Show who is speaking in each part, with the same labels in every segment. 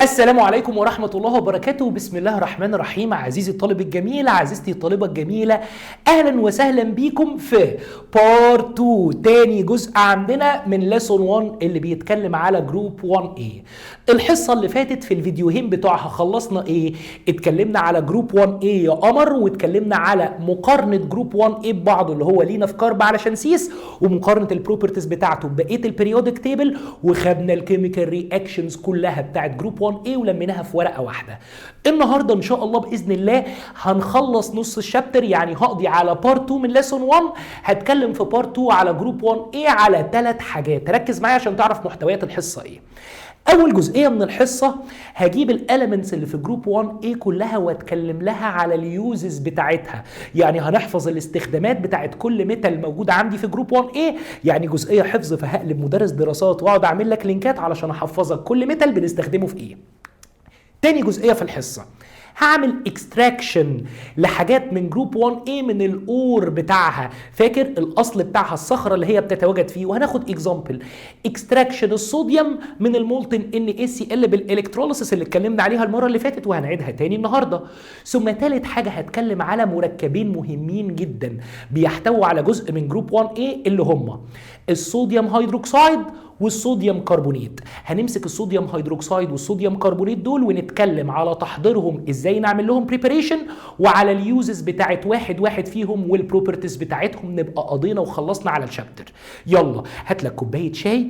Speaker 1: السلام عليكم ورحمة الله وبركاته. بسم الله الرحمن الرحيم. عزيزي الطالب الجميل، عزيزتي الطالبة الجميلة، أهلا وسهلا بيكم في part 2، تاني جزء عندنا من lesson 1 اللي بيتكلم على group 1A. الحصة اللي فاتت في الفيديوهين بتوعها خلصنا ايه؟ اتكلمنا على group 1A يا قمر، واتكلمنا على مقارنة group 1A ببعضه اللي هو لينا في carb علشان cis، ومقارنة ال properties بتاعته ببقية ال periodic table، وخدنا ال chemical reactions كلها بتاعت group 1A ولميناها في ورقة واحدة. النهارده ان شاء الله باذن الله هنخلص نص ال chapter، يعني هقضي على part 2 من lesson 1. هتكلم في part 2 على group 1A على ثلاث حاجات، ركز معايا عشان تعرف محتويات الحصة ايه. اول جزئية من الحصة هجيب ال elements اللي في group 1A كلها واتكلم لها على ال uses بتاعتها، يعني هنحفظ الاستخدامات بتاعت كل metal موجود عندي في group 1A، يعني جزئية حفظ، فهقلب مدرس دراسات واقعد اعمل لك لينكات علشان احفظك كل metal بنستخدمه في ايه. تاني جزئية في الحصة هعمل extraction لحاجات من group 1A من ال ore بتاعها، فاكر الاصل بتاعها الصخرة اللي هي بتتواجد فيه، وهناخد example extraction الصوديوم من ال molten NaCl بال electrolysis اللي اتكلمنا عليها المرة اللي فاتت وهنعيدها تاني النهارده. ثم ثالث حاجة هتكلم على مركبين مهمين جدا بيحتووا على جزء من group 1A اللي هم ال sodium hydroxide وال sodium carbonate. هنمسك ال sodium hydroxide وال sodium carbonate دول ونتكلم على تحضيرهم، ازاي نعمل لهم preparation، وعلى ال uses بتاعت واحد واحد فيهم وال properties بتاعتهم. نبقى قضينا وخلصنا على ال chapter. يلا هات لك كوباية شاي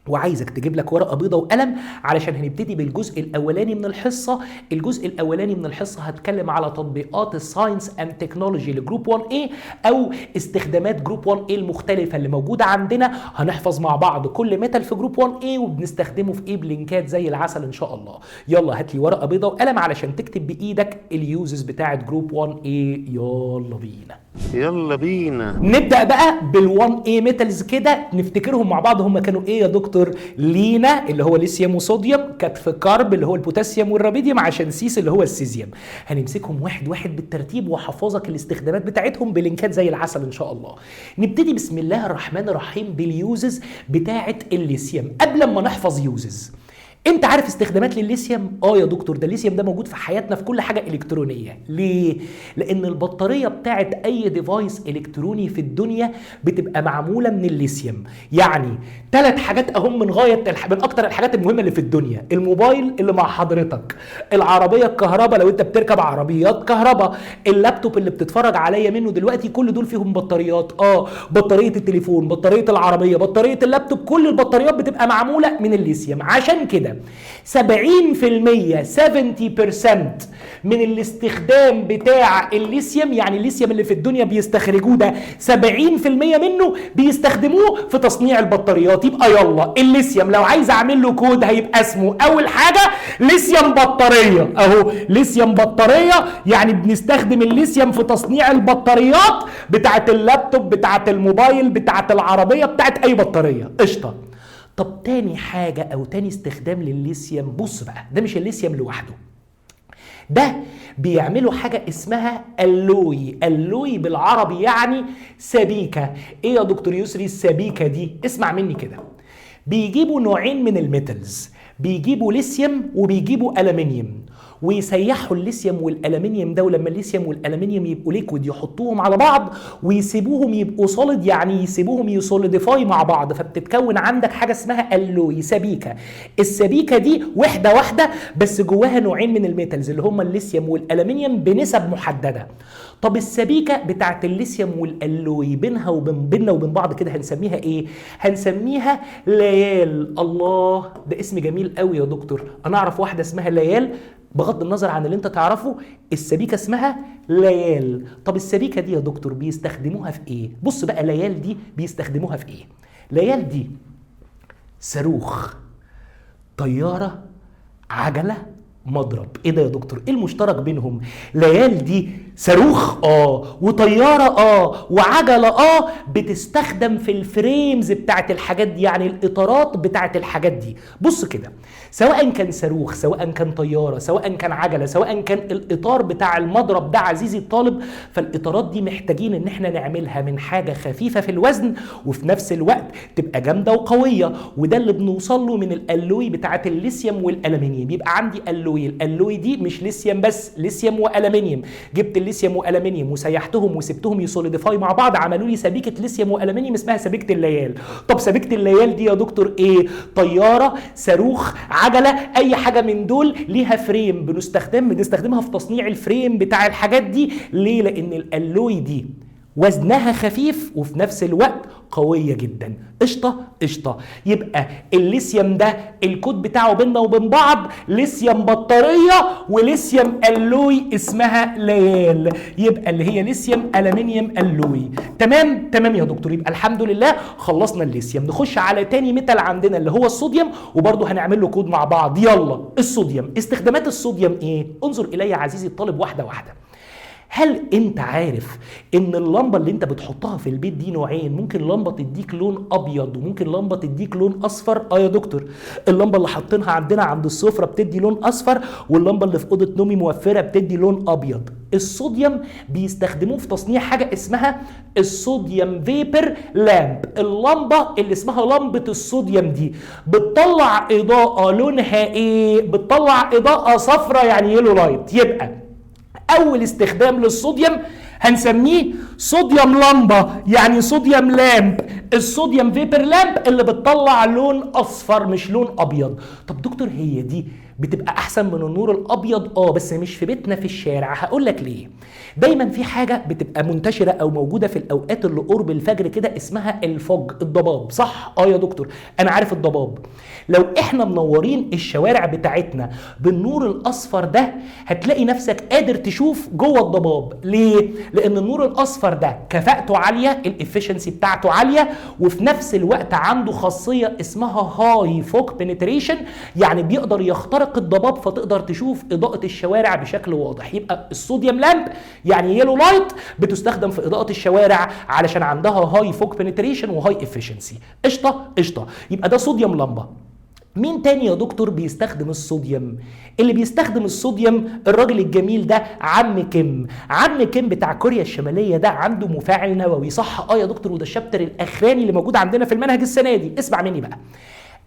Speaker 1: وعايزك تجيب لك ورقة بيضة وقلم علشان هنبتدي بالجزء الاولاني من الحصه. الجزء الاولاني من الحصة هتكلم على تطبيقات ال science and technology ل group 1A او استخدامات group 1A المختلفة اللي موجودة عندنا. هنحفظ مع بعض كل metal في group 1A وبنستخدمه في ايه بلينكات زي العسل ان شاء الله. يلا هات لي ورقة بيضة وقلم علشان تكتب بايدك ال uses بتاعه group 1A. يلا بينا.
Speaker 2: يلا بينا.
Speaker 1: نبدا بقى بال 1A metals كده نفتكرهم مع بعض. هم كانوا ايه يا دكتور؟ لينا اللي هو ليثيوم وصوديوم، كانت في carb اللي هو البوتاسيوم والرابيديوم، عشان cis اللي هو السيزيوم. هنمسكهم واحد واحد بالترتيب وحفظك الاستخدامات بتاعتهم بلينكات زي العسل ان شاء الله. نبتدي بسم الله الرحمن الرحيم بال uses بتاعه الليثيوم. قبل ما نحفظ uses، انت عارف استخدامات للليثيوم؟ اه يا دكتور، ده الليثيوم ده موجود في حياتنا في كل حاجة الكترونيه. ليه؟ لان البطارية بتاعت اي device الكتروني في الدنيا بتبقى معمولة من الليثيوم. يعني ثلاث حاجات اهم من اكتر الحاجات المهمة اللي في الدنيا: الموبايل اللي مع حضرتك، العربية الكهرباء لو انت بتركب عربيات كهرباء، اللابتوب اللي بتتفرج عليا منه دلوقتي. كل دول فيهم بطاريات. بطارية التليفون، بطارية العربيه، بطارية اللابتوب، كل البطاريات بتبقى معمولة من الليثيوم. عشان كده 70% 70% من الاستخدام بتاع الليثيوم، يعني الليثيوم اللي في الدنيا بيستخرجوه ده 70% منه بيستخدموه في تصنيع البطاريات. يبقى يلا الليثيوم لو عايز اعمل له كود هيبقى اسمه اول حاجة ليثيوم بطاريه، اهو ليثيوم بطاريه، يعني بنستخدم الليثيوم في تصنيع البطاريات بتاعت اللابتوب، بتاعت الموبايل، بتاعت العربيه، بتاعت اي بطاريه. قشطه. طب تاني حاجة أو تاني استخدام للليثيوم، بص بقى، ده مش الليثيوم لوحده، ده بيعملوا حاجة اسمها alloy. alloy بالعربي يعني سبيكة. ايه يا دكتور يسري السبيكة دي؟ اسمع مني كده، بيجيبوا نوعين من ال metals، بيجيبوا ليثيوم وبيجيبوا ألمنيوم، ويسيحوا الليثيوم والالومنيوم ده، ولما الليثيوم والالومنيوم يبقوا liquid يحطوهم على بعض ويسيبوهم يبقوا solid، يعني يسيبوهم ي solidify مع بعض، فبتتكون عندك حاجة اسمها alloy، سبيكه. السبيكه دي وحده واحدة بس جواها نوعين من ال metals اللي هم الليثيوم والالومنيوم بنسب محدده. طب السبيكه بتاعت الليثيوم وال alloy بينها وبين بيننا وبين بعض كده هنسميها ايه؟ هنسميها ليال. الله، ده اسم جميل قوي يا دكتور، انا اعرف واحدة اسمها ليال. بغض النظر عن اللي انت تعرفه، السبيكه اسمها ليال. طب السبيكه دي يا دكتور بيستخدموها في ايه؟ بص بقى، ليال دي بيستخدموها في ايه؟ ليال دي صاروخ، طياره، عجله، مضرب. ايه ده يا دكتور؟ ايه المشترك بينهم؟ ليال دي صاروخ وطياره وعجلة بتستخدم في ال frames بتاعت الحاجات دي، يعني الاطارات بتاعت الحاجات دي. بص كده، سواء كان صاروخ، سواء كان طيارة، سواء كان عجله، سواء كان الاطار بتاع المضرب ده عزيزي الطالب، فالاطارات دي محتاجين ان احنا نعملها من حاجة خفيفة في الوزن وفي نفس الوقت تبقى جامدة وقويه، وده اللي بنوصل له من ال alloy بتاعت الليثيوم والالومنيوم. يبقى عندي alloy، ال alloy دي مش ليثيوم بس، ليثيوم والومنيوم. جبت الليثيوم والومنيوم وسيحتهم وسبتهم ي solidify مع بعض، عملوا لي سبيكه ليثيوم والومنيوم اسمها سبيكه الليال. طب سبيكه الليال دي يا دكتور ايه؟ طيارة، صاروخ، عجله، اي حاجة من دول ليها frame بنستخدمها في تصنيع ال frame بتاع الحاجات دي. ليه؟ لان ال alloy دي وزنها خفيف وفي نفس الوقت قوية جدا. قشطة قشطة. يبقى الليثيوم ده الكود بتاعه بيننا وبين بعض ليثيوم بطارية وليثيوم alloy اسمها ليال، يبقى اللي هي ليثيوم ألمنيوم alloy. تمام تمام يا دكتور. يبقى الحمد لله خلصنا الليثيوم. نخش على تاني metal عندنا اللي هو الصوديوم، وبرضه هنعمل له كود مع بعض. يلا الصوديوم، استخدامات الصوديوم ايه؟ انظر الي عزيزي الطالب واحدة واحدة. هل انت عارف ان اللمبة اللي انت بتحطها في البيت دي نوعين؟ ممكن لمبة تديك لون ابيض وممكن لمبة تديك لون اصفر. يا دكتور، اللمبة اللي حاطينها عندنا عند السفرة بتدي لون اصفر، واللمبه اللي في اوضة نومي موفره بتدي لون ابيض. الصوديوم بيستخدموه في تصنيع حاجة اسمها الصوديوم vapor lamp. اللمبة اللي اسمها لمبة الصوديوم دي بتطلع اضاءه لونها ايه؟ بتطلع اضاءه صفراء، يعني yellow light. يبقى اول استخدام للصوديوم هنسميه صوديوم لمبة، يعني صوديوم lamp، الصوديوم vapor lamp اللي بتطلع لون اصفر مش لون ابيض. طب دكتور هي دي بتبقى احسن من النور الابيض؟ بس مش في بيتنا، في الشارع. هقول لك ليه. دايما في حاجة بتبقى منتشرة او موجودة في الاوقات اللي قرب الفجر كده اسمها ال fog، الضباب، صح؟ يا دكتور انا عارف الضباب. لو احنا منورين الشوارع بتاعتنا بالنور الاصفر ده هتلاقي نفسك قادر تشوف جوه الضباب. ليه؟ لان النور الاصفر ده كفاءته عالية، ال efficiency بتاعته عالية، وفي نفس الوقت عنده خاصية اسمها high fog penetration، يعني بيقدر يخترق الضباب فتقدر تشوف اضاءه الشوارع بشكل واضح. يبقى الصوديوم lamp يعني yellow light بتستخدم في اضاءه الشوارع علشان عندها high fog penetration و high efficiency. قشطه قشطه. يبقى ده صوديوم لمبة. مين تاني يا دكتور بيستخدم الصوديوم؟ اللي بيستخدم الصوديوم الراجل الجميل ده عم كيم. عم كيم بتاع كوريا الشمالية ده عنده مفاعل نووي، صح؟ يا دكتور، وده ال chapter الاخراني اللي موجود عندنا في المنهج السنة دي. اسمع مني بقى،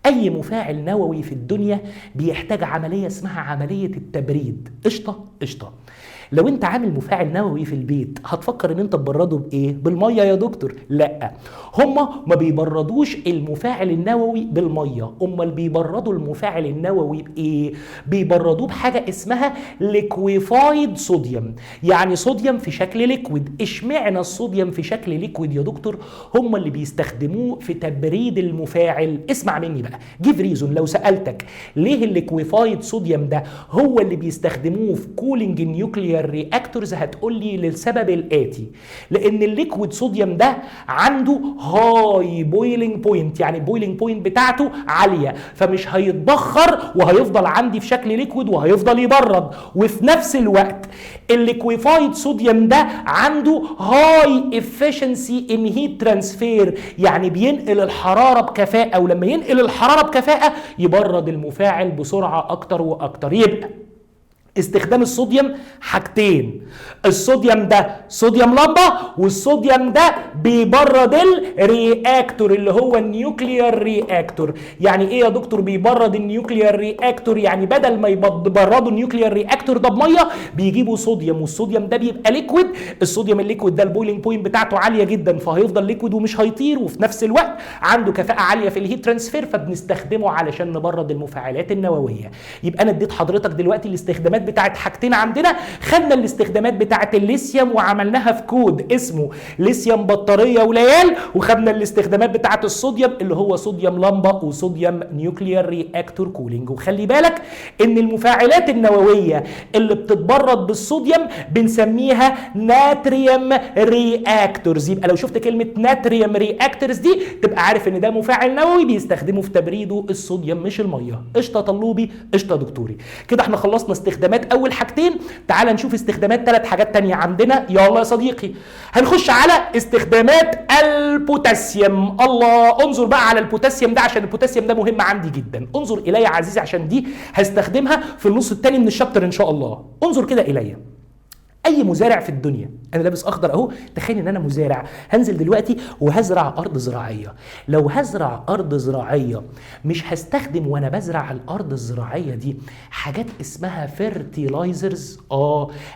Speaker 1: اي مفاعل نووي في الدنيا بيحتاج عملية اسمها عملية التبريد. قشطه قشطه. لو انت عامل مفاعل نووي في البيت هتفكر ان انت تبرده بايه؟ بالمية يا دكتور؟ لا، هما ما بيبردوش المفاعل النووي بالمية. امال بيبردوا المفاعل النووي بايه؟ بيبردوه بحاجة اسمها liquefied sodium، يعني صوديوم في شكل liquid. اشمعنى الصوديوم في شكل liquid يا دكتور؟ هما اللي بيستخدموه في تبريد المفاعل. اسمع مني بقى، give reason. لو سالتك ليه ال liquefied sodium ده هو اللي بيستخدموه في cooling nuclear reactors، هتقول لي للسبب الاتي: لان ال liquid sodium ده عنده high boiling point، يعني ال boiling point بتاعته عالية، فمش هيتبخر وهيفضل عندي في شكل liquid وهيفضل يبرد. وفي نفس الوقت ال liquefied sodium ده عنده high efficiency in heat transfer، يعني بينقل الحرارة بكفاءة، ولما ينقل الحرارة بكفاءة يبرد المفاعل بسرعة اكتر واكتر. يبقى استخدام الصوديوم حاجتين، الصوديوم ده صوديوم لمبة، والصوديوم ده بيبرد ال reactor اللي هو ال nuclear reactor. يعني ايه يا دكتور بيبرد ال nuclear reactor؟ يعني بدل ما يبردوا ال nuclear reactor ده بميه بيجيبوا صوديوم، والصوديوم ده بيبقى liquid. الصوديوم ال liquid ده ال boiling point بتاعته عالية جدا، فهيفضل liquid ومش هيطير، وفي نفس الوقت عنده كفاءة عالية في ال heat transfer، فبنستخدمه علشان نبرد المفاعلات النووية. يبقى انا اديت حضرتك دلوقتي الاستخدامات بتاعت حاجتين عندنا، خدنا الاستخدامات بتاعت الليثيوم وعملناها في كود اسمه ليثيوم بطارية وليال، وخدنا الاستخدامات بتاعت الصوديوم اللي هو صوديوم لمبة وصوديوم nuclear reactor cooling. وخلي بالك ان المفاعلات النووية اللي بتتبرد بالصوديوم بنسميها natrium reactors. يبقى لو شفت كلمة natrium reactors دي تبقى عارف ان ده مفاعل نووي بيستخدموا في تبريده الصوديوم مش الميه. قشطه طلوبي، قشطه دكتوري. كده احنا خلصنا استخدامات اول حاجتين، تعال نشوف استخدامات ثلاث حاجات تانية عندنا. يلا يا صديقي هنخش على استخدامات البوتاسيوم. الله، انظر بقى على البوتاسيوم ده عشان البوتاسيوم ده مهم عندي جدا. انظر الي يا عزيزي عشان دي هستخدمها في النص الثاني من ال chapter ان شاء الله. انظر كده الي. اي مزارع في الدنيا، انا لابس اخضر اهو، تخيل ان انا مزارع هنزل دلوقتي وهزرع ارض زراعية. لو هزرع ارض زراعية مش هستخدم وانا بزرع الارض الزراعية دي حاجات اسمها fertilizers؟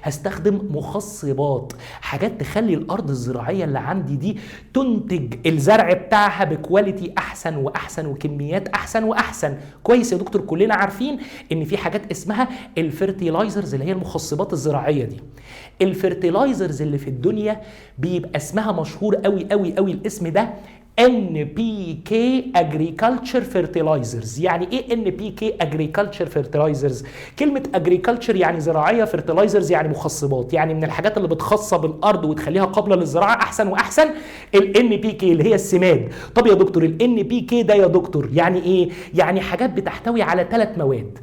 Speaker 1: هستخدم مخصبات، حاجات تخلي الارض الزراعية اللي عندي دي تنتج الزرع بتاعها ب quality احسن واحسن وكميات احسن واحسن. كويس يا دكتور، كلنا عارفين ان في حاجات اسمها ال fertilizers اللي هي المخصبات الزراعية دي. ال fertilizers اللي في الدنيا بيبقى اسمها مشهور قوي قوي قوي، الاسم ده NPK Agriculture Fertilizers. يعني ايه NPK Agriculture Fertilizers؟ كلمة Agriculture يعني زراعية، Fertilizers يعني مخصبات، يعني من الحاجات اللي بتخصب الأرض وتخليها قابلة للزراعة أحسن وأحسن ال NPK اللي هي السماد. طب يا دكتور ال NPK ده يا دكتور يعني ايه؟ يعني حاجات بتحتوي على ثلاث مواد،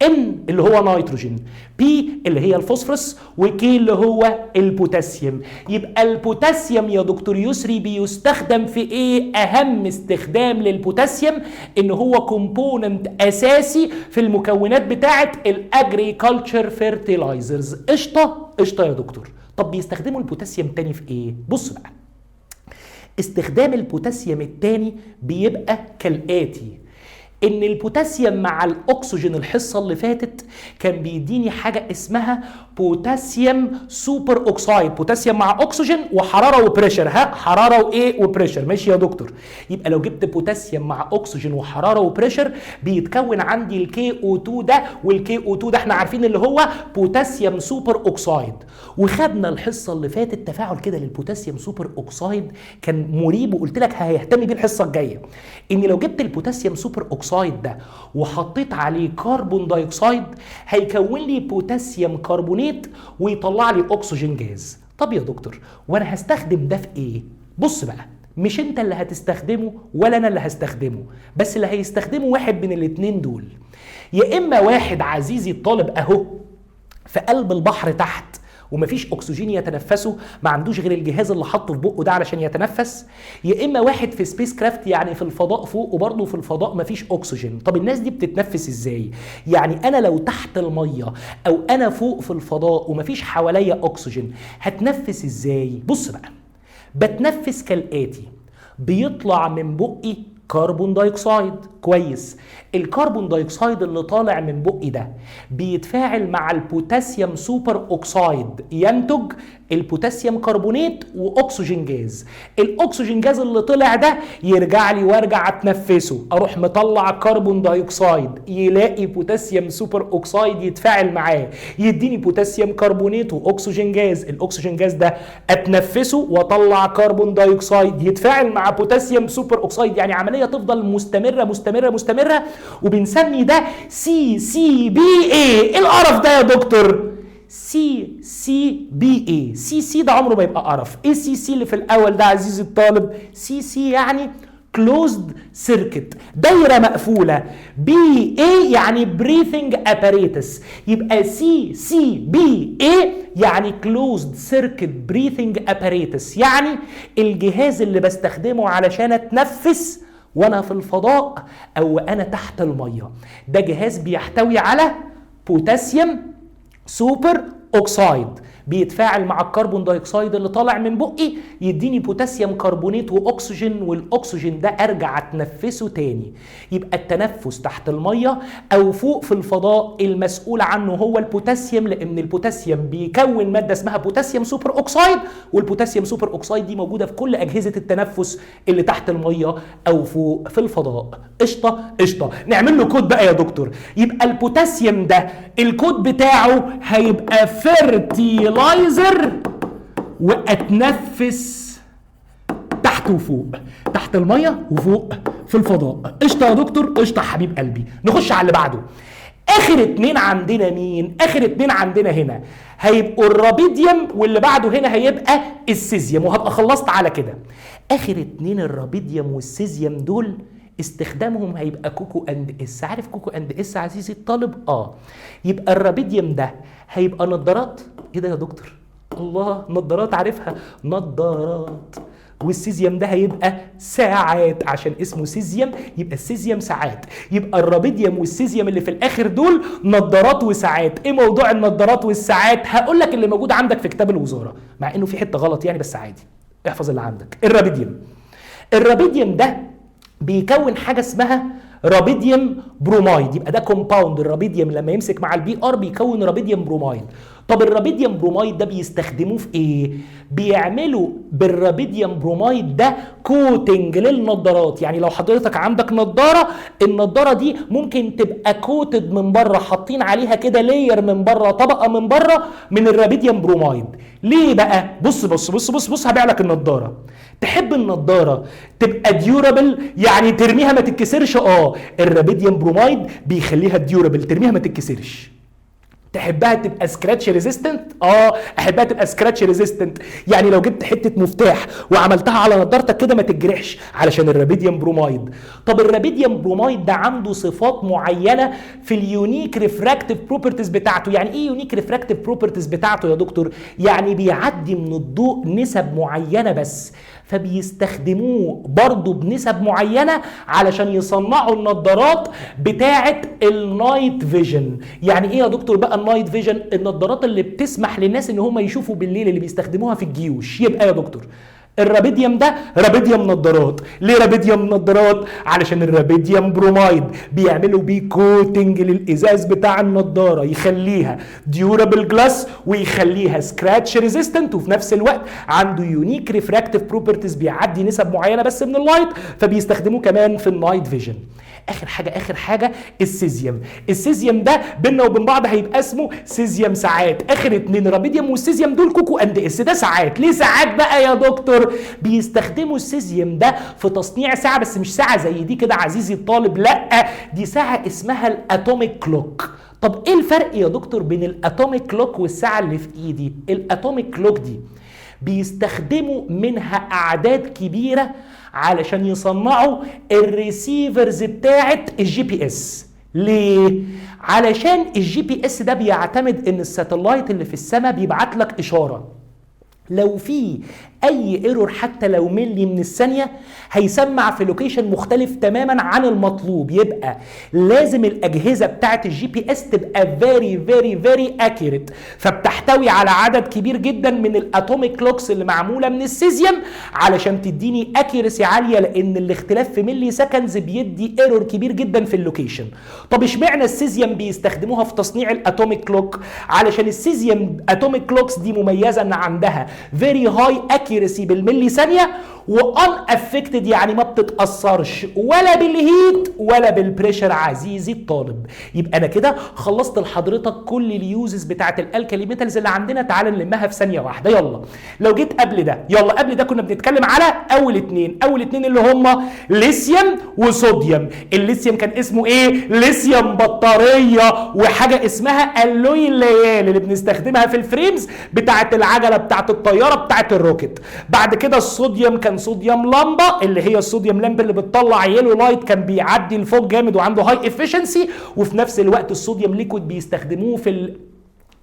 Speaker 1: N اللي هو نيتروجين، P اللي هي الفوسفورس، و K اللي هو البوتاسيوم. يبقى البوتاسيوم يا دكتور يسري بيستخدم في ايه؟ اهم استخدام للبوتاسيوم ان هو component اساسي في المكونات بتاعه ال agriculture fertilizers. قشطه قشطه يا دكتور. طب بيستخدموا البوتاسيوم تاني في ايه؟ بص بقى، استخدام البوتاسيوم التاني بيبقى كالاتي: ان البوتاسيوم مع الاكسجين الحصة اللي فاتت كان بيديني حاجة اسمها potassium super oxide، بوتاسيوم مع اكسجين وحرارة و pressure. ها، حرارة وايه؟ و pressure. ماشي يا دكتور. يبقى لو جبت بوتاسيوم مع اكسجين وحرارة و pressure بيتكون عندي ال KO2 ده، وال KO2 ده احنا عارفين اللي هو potassium super oxide. وخدنا الحصة اللي فاتت تفاعل كده لل potassium super oxide كان مريب، وقلت لك هيهتم بيه الحصة الجاية. ان لو جبت ال potassium super oxide ده وحطيت عليه carbon dioxide هيكون لي potassium carbonate ويطلع لي oxygen gas. طب يا دكتور وانا هستخدم ده في ايه؟ بص بقى، مش انت اللي هتستخدمه ولا انا اللي هستخدمه، بس اللي هيستخدمه واحد من الاتنين دول. يا اما واحد عزيزي الطالب اهو في قلب البحر تحت ومفيش اكسجين يتنفسه، ما عندوش غير الجهاز اللي حاطه في بقه ده علشان يتنفس. يا اما واحد في spacecraft يعني في الفضاء فوق، وبرضه في الفضاء مفيش اكسجين. طب الناس دي بتتنفس ازاي؟ يعني انا لو تحت المية او انا فوق في الفضاء ومفيش حواليا اكسجين هتنفس ازاي؟ بص بقى، بتنفس كالاتي: بيطلع من بقي carbon dioxide. كويس، ال carbon dioxide اللي طالع من بقي ده بيتفاعل مع ال potassium super oxide ينتج ال potassium carbonate و oxygen gas. ال oxygen gas اللي طلع ده يرجع لي وارجع اتنفسه، اروح مطلع carbon dioxide، يلاقي potassium super oxide يتفاعل معاه يديني potassium carbonate و oxygen gas. ال oxygen gas ده اتنفسه واطلع carbon dioxide يتفاعل مع potassium super oxide. يعني عملية تفضل مستمرة مستمرة مستمرة، وبنسمي ده CCBA. ايه القرف ده يا دكتور؟ سي سي بي اي. سي سي ده عمره ما يبقى قرف. ايه CC اللي في الاول ده عزيزي الطالب؟ CC يعني closed circuit، دايرة مقفوله. BA يعني breathing apparatus. يبقى CCBA يعني closed circuit breathing apparatus، يعني الجهاز اللي بستخدمه علشان اتنفس وانا في الفضاء او انا تحت المية. ده جهاز بيحتوي على potassium super oxide، بيتفاعل مع ال carbon dioxide اللي طالع من بقي، يديني potassium carbonate واكسجين، والاكسجين ده ارجع اتنفسه تاني. يبقى التنفس تحت المية او فوق في الفضاء المسؤول عنه هو البوتاسيوم، لان البوتاسيوم بيكون مادة اسمها potassium superoxide، وال potassium superoxide دي موجودة في كل اجهزة التنفس اللي تحت المية او فوق في الفضاء. قشطه قشطه. نعمل له كود بقى يا دكتور. يبقى البوتاسيوم ده الكود بتاعه هيبقى fertilizer، واتنفس تحت وفوق، تحت المية وفوق في الفضاء. قشطه يا دكتور، قشطه حبيب قلبي. نخش على اللي بعده. اخر اتنين عندنا مين؟ اخر اتنين عندنا هنا هيبقوا الرابيديوم، واللي بعده هنا هيبقى السيزيوم، وهبقى خلصت على كده. اخر اتنين الرابيديوم والسيزيوم دول استخدامهم هيبقى CoCo and S. عارف CoCo and S عزيزي الطالب؟ يبقى الرابيديوم ده هيبقى نظارات. ايه ده يا دكتور؟ الله، نظارات، عارفها نظارات. والسيزيوم ده هيبقى ساعات، عشان اسمه سيزيوم يبقى السيزيوم ساعات. يبقى الرابيديوم والسيزيوم اللي في الاخر دول نظارات وساعات. ايه موضوع النظارات والساعات؟ هقول لك اللي موجود عندك في كتاب الوزارة، مع انه في حتة غلط يعني، بس عادي احفظ اللي عندك. الرابيديوم، الرابيديوم ده بيكون حاجة اسمها rubidium bromide. يبقى ده compound الرابيديوم لما يمسك مع ال Br بيكون rubidium bromide. طب ال rubidium bromide ده بيستخدموه في ايه؟ بيعملوا بال rubidium bromide ده coating للنظارات. يعني لو حضرتك عندك نظاره، النظارة دي ممكن تبقى coated من بره، حاطين عليها كده layer من بره، طبقه من بره من ال rubidium bromide. ليه بقى؟ بص بص بص بص بص، هبيع لك النظارة. تحب النظارة تبقى durable، يعني ترميها ما تتكسرش؟ ال rubidium bromide بيخليها durable، ترميها ما تتكسرش. تحبها تبقى scratch resistant؟ احبها تبقى scratch resistant، يعني لو جبت حتة مفتاح وعملتها على نضارتك كده ما تتجرحش، علشان ال rubidium bromide. طب ال rubidium bromide ده عنده صفات معينة في ال unique refractive properties بتاعته. يعني ايه unique refractive properties بتاعته يا دكتور؟ يعني بيعدي من الضوء نسب معينة بس، فبيستخدموه برضه بنسب معينة علشان يصنعوا النظارات بتاعه ال night vision. يعني ايه يا دكتور بقى ال night vision؟ النظارات اللي بتسمح للناس ان هم يشوفوا بالليل، اللي بيستخدموها في الجيوش. يبقى يا دكتور الرابيديوم ده رابيديوم نظارات. ليه رابيديوم نظارات؟ علشان ال rubidium bromide بيعملوا بيه coating للازاز بتاع النضارة، يخليها durable glass ويخليها scratch resistant، وفي نفس الوقت عنده unique refractive properties، بيعدي نسب معينة بس من ال light، فبيستخدموه كمان في ال night vision. اخر حاجة، اخر حاجة السيزيوم. السيزيوم ده بينا وبين بعض هيبقى اسمه سيزيوم ساعات. اخر اتنين رابيديوم والسيزيوم دول CoCo and S، ده ساعات. ليه ساعات بقى يا دكتور؟ بيستخدموا السيزيوم ده في تصنيع ساعة، بس مش ساعة زي دي كده عزيزي الطالب، لا دي ساعة اسمها ال atomic clock. طب ايه الفرق يا دكتور بين ال atomic clock والساعة اللي في ايدي؟ ال atomic clock دي بيستخدموا منها اعداد كبيرة علشان يصنعوا ال receivers بتاعه ال GPS. ليه؟ علشان ال GPS ده بيعتمد ان ال satellite اللي في السماء بيبعت لك اشارة، لو في اي error حتى لو ملي من الثانية هيسمع في location مختلف تماما عن المطلوب. يبقى لازم الاجهزة بتاعه ال GPS تبقى very very very accurate، فبتحتوي على عدد كبير جدا من ال atomic clocks اللي معمولة من السيزيوم علشان تديني accuracy عالية، لان الاختلاف في milliseconds بيدي error كبير جدا في ال location. طب اشمعنى السيزيوم بيستخدموها في تصنيع ال atomic clock؟ علشان السيزيوم atomic clocks دي مميزة ان عندها very high accuracy بالملي ثانية و unaffected، يعني ما بتتاثرش ولا بال heat ولا بال pressure عزيزي الطالب. يبقى انا كده خلصت لحضرتك كل ال uses بتاعت ال alkali metals اللي عندنا. تعال نلمها في ثانية واحدة. يلا لو جيت قبل ده، يلا قبل ده كنا بنتكلم على اول اتنين، اول اتنين اللي هم ليثيوم وصوديوم. الليثيوم كان اسمه ايه؟ ليثيوم بطارية، وحاجه اسمها alloy الليال اللي بنستخدمها في ال frames بتاعت العجلة بتاعت الطيارة بتاعت ال rocket. بعد كده الصوديوم كان صوديوم لمبة، اللي هي الصوديوم lamp اللي بتطلع yellow light، كان بيعدي لفوق جامد وعنده high efficiency، وفي نفس الوقت الصوديوم liquid بيستخدموه في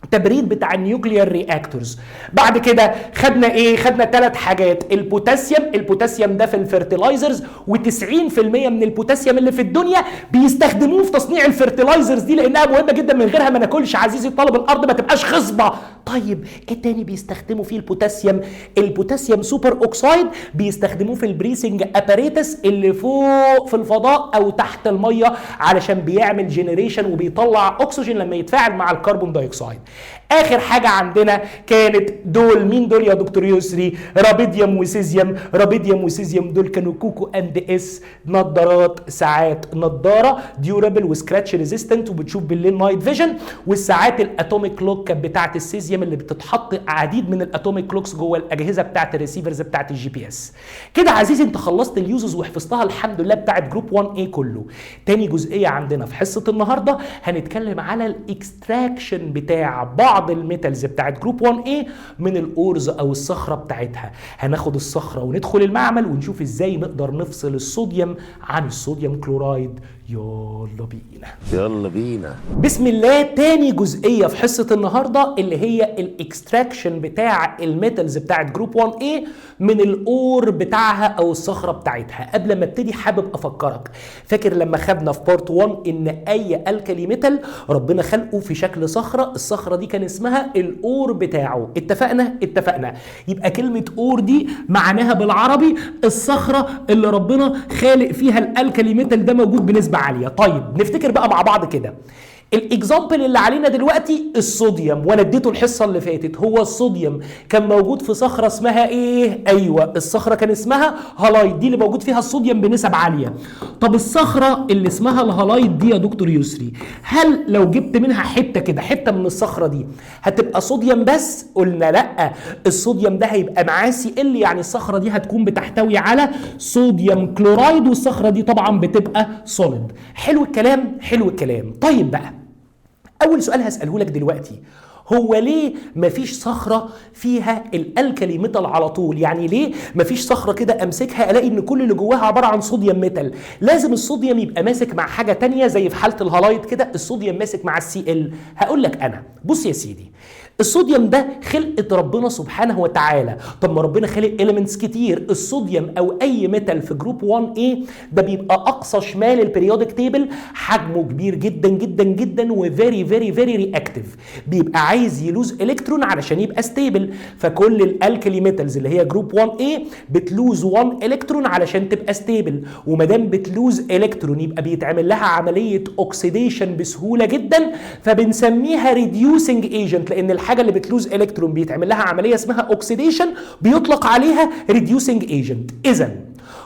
Speaker 1: التبريد بتاع ال nuclear reactors. بعد كده خدنا ايه؟ خدنا 3 حاجات: البوتاسيوم، البوتاسيوم ده في ال fertilizers، و90% من البوتاسيوم اللي في الدنيا بيستخدموه في تصنيع ال fertilizers دي لانها مهمة جدا، من غيرها ما ناكلش عزيزي الطالب، الارض ما تبقاش خصبه. طيب ايه تاني بيستخدموا فيه البوتاسيوم؟ البوتاسيوم superoxide بيستخدموه في ال breathing apparatus اللي فوق في الفضاء او تحت الميه، علشان بيعمل generation وبيطلع اكسجين لما يتفاعل مع ال carbon dioxide. اخر حاجة عندنا كانت دول. مين دول يا دكتور يسري؟ rubidium و cesium. rubidium و cesium دول كانوا كوكو and اس، نظارات، ساعات نظاره durable و scratch resistant وبتشوف بالليل night vision، والساعات ال atomic clock كانت بتاعه السيزيوم اللي بتتحط عديد من ال atomic clocks جوه الاجهزة بتاعه ال receivers بتاعه ال GPS. كده عزيزي انت خلصت ال uses وحفظتها الحمد لله بتاعه group 1 A كله. تاني جزئية عندنا في حصة النهارده هنتكلم على ال extraction بتاع بعض ال metals بتاعت group 1 A من ال ores او الصخرة بتاعتها. هناخد الصخرة وندخل المعمل ونشوف ازاي نقدر نفصل الصوديوم عن ال sodium chloride. يلا بينا.
Speaker 2: يلا بينا.
Speaker 1: بسم الله. تاني جزئية في حصة النهارده اللي هي ال extraction بتاع ال metals بتاعت group 1 A من ال ore بتاعها او الصخرة بتاعتها. قبل ما ابتدي حابب افكرك، فاكر لما خدنا في part 1 ان اي alkali metal ربنا خلقه في شكل صخره، الصخرة دي كان اسمها ال ore بتاعه؟ اتفقنا؟ اتفقنا. يبقى كلمة ore دي معناها بالعربي الصخرة اللي ربنا خالق فيها ال alkali metal ده موجود بنسبة عاليه. طيب نفتكر بقى مع بعض كده ال example اللي علينا دلوقتي الصوديوم، وانا اديته الحصة اللي فاتت. هو الصوديوم كان موجود في صخرة اسمها ايه؟ ايوه، الصخرة كان اسمها halite، دي اللي موجود فيها الصوديوم بنسب عاليه. طب الصخرة اللي اسمها ال halite دي يا دكتور يسري، هل لو جبت منها حتة كده، حتة من الصخرة دي، هتبقى صوديوم بس؟ قلنا لا، الصوديوم ده هيبقى معاه Cl، يعني الصخرة دي هتكون بتحتوي على sodium chloride، والصخره دي طبعا بتبقى solid. حلو الكلام؟ حلو الكلام. طيب بقى اول سؤال هساله لك دلوقتي، هو ليه مفيش صخرة فيها ال alkali metal على طول؟ يعني ليه مفيش صخرة كده امسكها الاقي ان كل اللي جواها عبارة عن sodium metal؟ لازم الصوديوم يبقى ماسك مع حاجة تانية، زي في حاله ال halite كده الصوديوم ماسك مع ال Cl. هقول لك انا، بص يا سيدي، الصوديوم ده خلقة ربنا سبحانه وتعالى. طب ما ربنا خلق elements كتير. الصوديوم او اي metal في group 1 A ده بيبقى اقصى شمال ال periodic table، حجمه كبير جدا جدا جدا و very very very reactive، بيبقى عايز ي lose الكترون علشان يبقى stable. فكل ال alkali metals اللي هي group 1 A بت lose 1 الكترون علشان تبقى stable، وما دام بت lose الكترون يبقى بيتعمل لها عملية oxidation بسهولة جدا، فبنسميها reducing agent، لان الحاجة اللي بت lose الكترون بيتعمل لها عملية اسمها oxidation بيطلق عليها reducing agent. اذا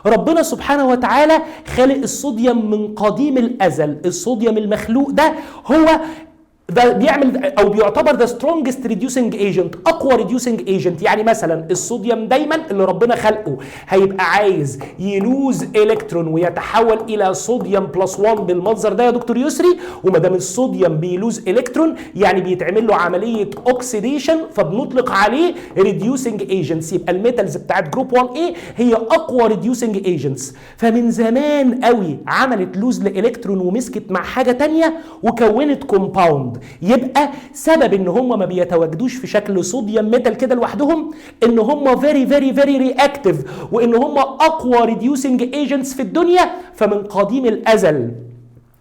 Speaker 1: ربنا سبحانه وتعالى خالق الصوديوم من قديم الازل، الصوديوم المخلوق ده هو ده بيعمل او بيعتبر the strongest reducing agent، اقوى reducing agent. يعني مثلا الصوديوم دايما اللي ربنا خلقه هيبقى عايز ي lose الكترون ويتحول الى sodium plus 1 بالمنظر ده يا دكتور يسري، وما دام الصوديوم بي lose الكترون يعني بيتعمل له عملية oxidation، فبنطلق عليه reducing agents. يبقى ال metals بتاعت group 1 A هي اقوى reducing agents، فمن زمان قوي عملت lose لالكترون ومسكت مع حاجة تانية وكونت compound. يبقى سبب ان هم ما بيتواجدوش في شكل sodium metal كده لوحدهم ان هم very very very reactive وان هم اقوى reducing agents في الدنيا، فمن قديم الازل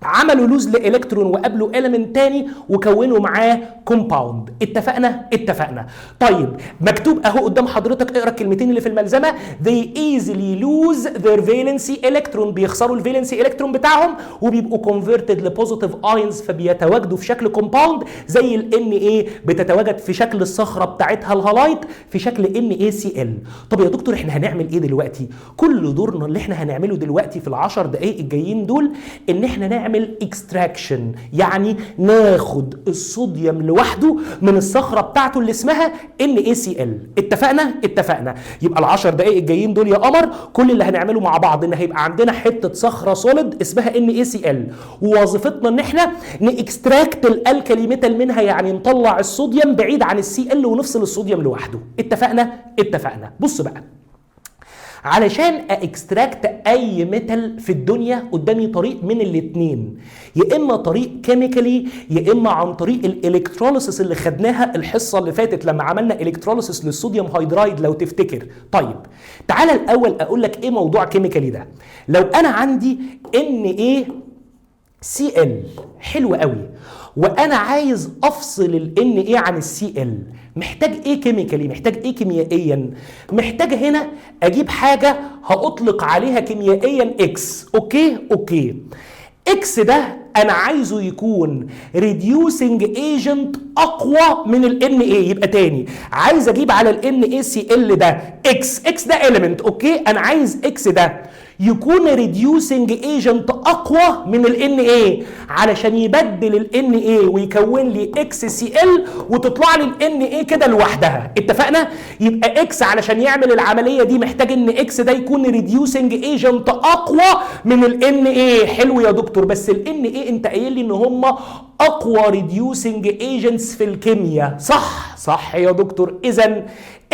Speaker 1: عملوا lose لالكترون وقابلوا element تاني وكونوا معاه compound. اتفقنا؟ اتفقنا. طيب مكتوب اهو قدام حضرتك، اقرا الكلمتين اللي في الملزمه: they easily lose their valency electron، بيخسروا ال valency electron بتاعهم وبيبقوا converted ل positive ions، فبيتواجدوا في شكل compound زي ال Na بتتواجد في شكل الصخرة بتاعتها ال halite في شكل NaCl. طب يا دكتور احنا هنعمل ايه دلوقتي؟ كل دورنا اللي احنا هنعمله دلوقتي في ال10 دقائق الجايين دول ان احنا نعمل extraction، يعني ناخد الصوديوم لوحده من الصخرة بتاعته اللي اسمها NaCl. اتفقنا؟ اتفقنا. يبقى ال10 دقائق الجايين دول يا قمر كل اللي هنعمله مع بعض ان هيبقى عندنا حتة صخرة solid اسمها NaCl، ووظيفتنا ان احنا ن extract ال alkali metal منها، يعني نطلع الصوديوم بعيد عن ال Cl ونفصل الصوديوم لوحده. اتفقنا؟ اتفقنا. بص بقى، علشان extract اي metal في الدنيا قدامي طريق من الاتنين، يا اما طريق chemically يا اما عن طريق ال electrolysis اللي خدناها الحصة اللي فاتت لما عملنا electrolysis لل sodium hydride لو تفتكر. طيب تعالى الاول اقول لك ايه موضوع chemically ده. لو انا عندي NaCl، حلو قوي، وانا عايز افصل ال Na عن ال Cl، محتاج ايه chemically؟ محتاج ايه كيميائيا؟ محتاج هنا اجيب حاجة هاطلق عليها كيميائيا X. okay okay، X ده انا عايزه يكون reducing agent اقوى من ال Na. يبقى تاني عايز اجيب على ال NaCl ده X، X ده element، okay، انا عايز X ده يكون reducing agent اقوى من ال Na علشان يبدل ال Na ويكون لي XCl وتطلع لي ال Na كده لوحدها. اتفقنا؟ يبقى X علشان يعمل العملية دي محتاج ان X ده يكون reducing agent اقوى من ال Na. حلو يا دكتور، بس ال Na انت قايل لي ان هم اقوى reducing agents في الكيمياء، صح؟ صح يا دكتور. اذا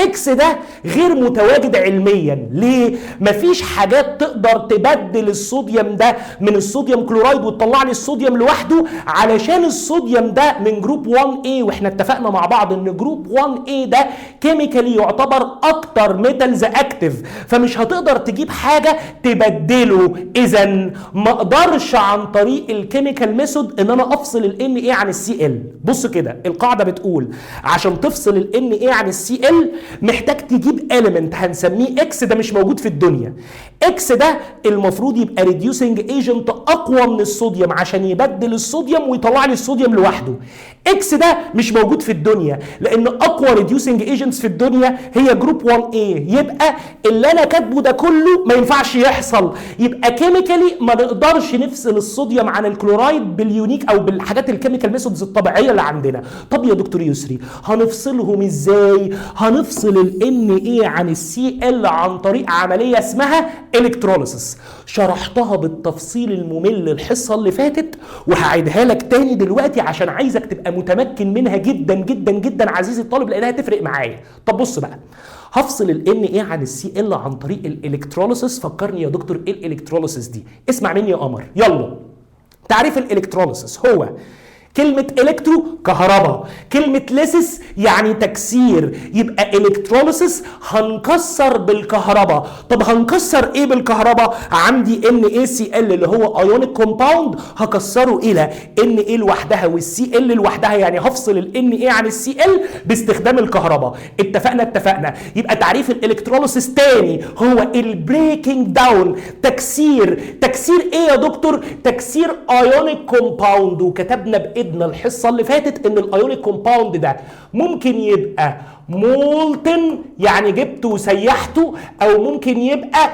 Speaker 1: X ده غير متواجد علميا. ليه؟ مفيش حاجات تقدر تبدل الصوديوم ده من ال sodium chloride وتطلع لي الصوديوم لوحده، علشان الصوديوم ده من group 1A، واحنا اتفقنا مع بعض ان group 1A ده chemically يعتبر اكتر metals active، فمش هتقدر تجيب حاجة تبدله. اذا ما اقدرش عن طريق ال chemical method ان انا افصل ال Na عن ال Cl. بص كده، القاعدة بتقول عشان تفصل ال Na عن ال Cl محتاج تجيب element هنسميه X، ده مش موجود في الدنيا. X ده المفروض يبقى reducing agent اقوى من الصوديوم عشان يبدل الصوديوم ويطلع لي الصوديوم لوحده. X ده مش موجود في الدنيا لان اقوى reducing agents في الدنيا هي group 1A. يبقى اللي انا كاتبه ده كله ما ينفعش يحصل. يبقى chemically ما نقدرش نفصل الصوديوم عن ال chloride بال unique او بالحاجات ال chemical methods الطبيعية اللي عندنا. طب يا دكتور يسري هنفصلهم ازاي؟ هنفصل ال Na عن ال Cl عن طريق عملية اسمها electrolysis. شرحتها بالتفصيل الممل الحصة اللي فاتت وهعيدها لك تاني دلوقتي عشان عايزك تبقى متمكن منها جدا جدا جدا عزيزي الطالب، لانها تفرق معايا. طب بص بقى، هفصل ال Na عن ال Cl عن طريق ال electrolysis. فكرني يا دكتور ايه ال electrolysis دي؟ اسمع مني يا قمر، يلا. تعريف ال electrolysis هو كلمة electro كهرباء، كلمة lysis يعني تكسير، يبقى electrolysis هنكسر بالكهرباء. طب هنكسر ايه بالكهرباء؟ عندي NaCl اللي هو ionic compound هكسره الى Na لوحدها وال Cl لوحدها، يعني هفصل ال Na عن ال Cl باستخدام الكهرباء. اتفقنا؟ اتفقنا. يبقى تعريف ال electrolysis تاني هو ال breaking down، تكسير. تكسير ايه يا دكتور؟ تكسير ionic compound. وكتبنا بايدنا الحصة اللي فاتت ان ال ionic compound ده ممكن يبقى molten يعني جبته وسيحته، او ممكن يبقى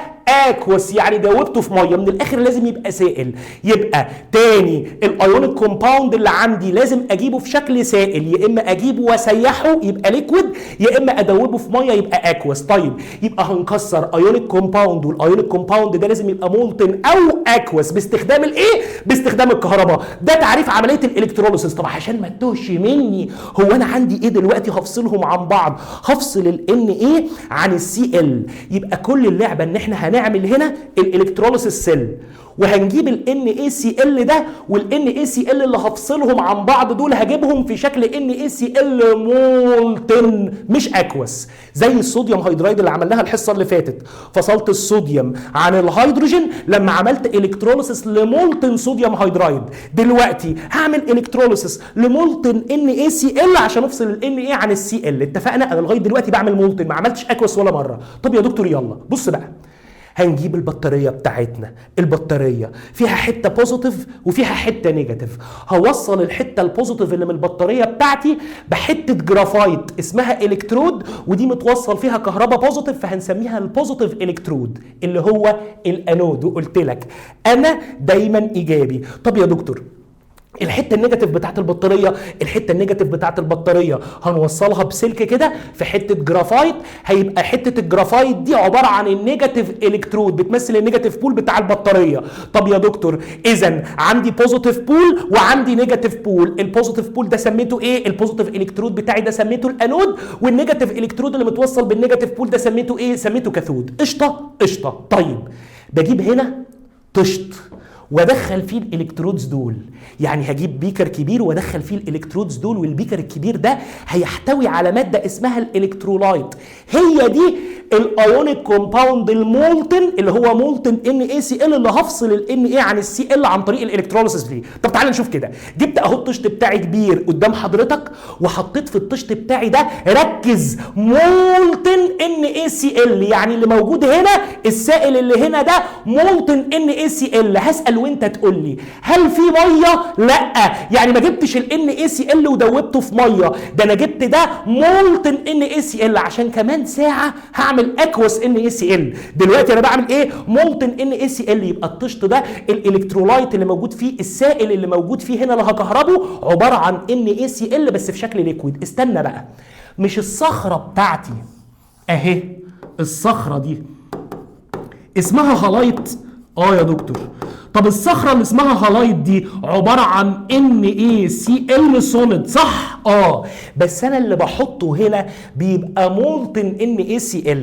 Speaker 1: aqueous يعني دوبته في ميه. من الاخر لازم يبقى سائل. يبقى تاني ال ionic compound اللي عندي لازم اجيبه في شكل سائل، يا اما اجيبه واسيحه يبقى liquid، يا اما ادوبة في مية يبقى aqueous. طيب يبقى هنكسر ionic compound، وال ionic compound ده لازم يبقى molten او aqueous باستخدام الايه؟ باستخدام الكهرباء. ده تعريف عملية ال electrolysis. طب عشان ما تتوهش مني، هو انا عندي ايه دلوقتي هفصلهم عن بعض؟ هفصل ال Na عن ال Cl. يبقى كل اللعبة ان احنا هنعمل هنا ال electrolysis cell، وهنجيب ال NaCl ده وال NaCl اللي هفصلهم عن بعض دول هجيبهم في شكل NaCl molten مش aqueous، زي ال sodium hydride اللي عملناها الحصة اللي فاتت. فصلت الصوديوم عن الهيدروجين لما عملت electrolysis ل molten sodium hydride. دلوقتي هعمل electrolysis ل molten NaCl عشان افصل ال Na عن ال Cl. اتفقنا؟ انا لغاية دلوقتي بعمل molten، ما عملتش aqueous ولا مرة. طب يا دكتور يلا بص بقى، هنجيب البطارية بتاعتنا. البطارية فيها حتة positive وفيها حتة negative. هوصل الحتة ال positive اللي من البطارية بتاعتي بحتة جرافايت اسمها الكترود، ودي متوصل فيها كهرباء positive فهنسميها ال positive electrode اللي هو الانود. وقلت لك انا دايما ايجابي. طب يا دكتور الحتة ال negative بتاعت البطاريه، الحتة ال negative بتاعت البطارية هنوصلها بسلك كده في حتة جرافايت. هيبقى حتة الجرافايت دي عبارة عن ال negative electrode، بتمثل ال negative pole بتاع البطاريه. طب يا دكتور، اذا عندي positive pole وعندي negative pole. ال positive pole ده سميته ايه؟ ال positive electrode بتاعي ده سميته ال anode، وال negative electrode اللي متوصل بال negative pole ده سميته ايه؟ سميته cathode. قشطه قشطه. طيب بجيب هنا طشت وادخل فيه ال electrodes دول، يعني هجيب beaker كبير وادخل فيه ال electrodes دول، وال beaker الكبير ده هيحتوي على مادة اسمها ال electrolyte. هي دي ال ionic compound ال molten اللي هو molten NaCl، اللي هفصل ال Na عن ال Cl عن طريق ال electrolysis دي. طب تعال نشوف كده. جبت اهو الطشت بتاعي كبير قدام حضرتك، وحطيت في الطشت بتاعي ده، ركز، molten NaCl، يعني اللي موجود هنا السائل اللي هنا ده molten NaCl. هسال وانت تقول لي، هل في ميه؟ لا، يعني ما جبتش ال NaCl ودوبته في ميه، ده انا جبت ده molten NaCl عشان كمان ساعة هعمل aqueous NaCl. دلوقتي انا بعمل ايه؟ molten NaCl. يبقى الطشت ده ال electrolyte اللي موجود فيه، السائل اللي موجود فيه هنا اللي هكهربه، عبارة عن NaCl بس في شكل liquid. استنى بقى، مش الصخرة بتاعتي اهي، الصخرة دي اسمها halite؟ اه يا دكتور. طب الصخرة اللي اسمها halite دي عبارة عن NaCl solid، صح؟ اه، بس انا اللي بحطه هنا بيبقى molten NaCl،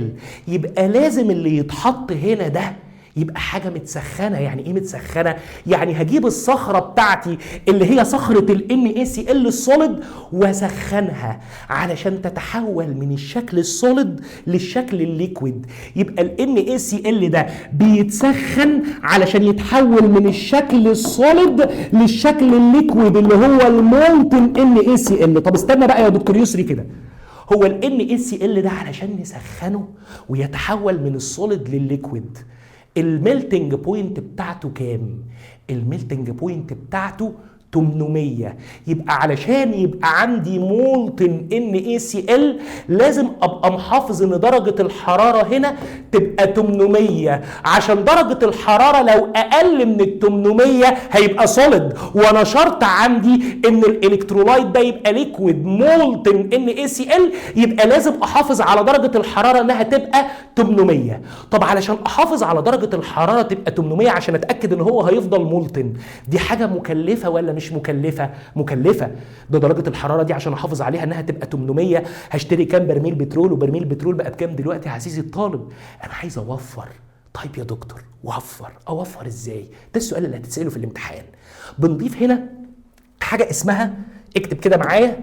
Speaker 1: يبقى لازم اللي يتحط هنا ده يبقى حاجة متسخنه. يعني ايه متسخنه؟ يعني هجيب الصخرة بتاعتي اللي هي صخرة ال NaCl ال solid واسخنها علشان تتحول من الشكل ال solid للشكل ال liquid. يبقى ال NaCl ده بيتسخن علشان يتحول من الشكل ال solid للشكل ال liquid اللي هو ال molten NaCl. طب استنى بقى يا دكتور يسري كده، هو ال NaCl ده علشان نسخنه ويتحول من ال solid لل liquid، ال melting point بتاعته كام؟ ال melting point بتاعته 800. يبقى علشان يبقى عندي molten NaCl لازم ابقى محافظ ان درجه الحرارة هنا تبقى 800، عشان درجه الحرارة لو اقل من ال 800 هيبقى solid، وانا شرط عندي ان ال electrolyte ده يبقى liquid molten NaCl، يبقى لازم احافظ على درجه الحرارة انها تبقى 800. طب علشان احافظ على درجه الحرارة تبقى 800 عشان اتاكد ان هو هيفضل molten، دي حاجة مكلفة ولا مش مكلفة؟ مكلفة. ده درجه الحرارة دي عشان احافظ عليها انها تبقى 800 هشتري كام برميل بترول، وبرميل بترول بقى بكام دلوقتي يا عزيزي الطالب؟ انا عايز اوفر. طيب يا دكتور وفر، اوفر ازاي؟ ده السؤال اللي هتتساله في الامتحان. بنضيف هنا حاجة اسمها، اكتب كده معايا،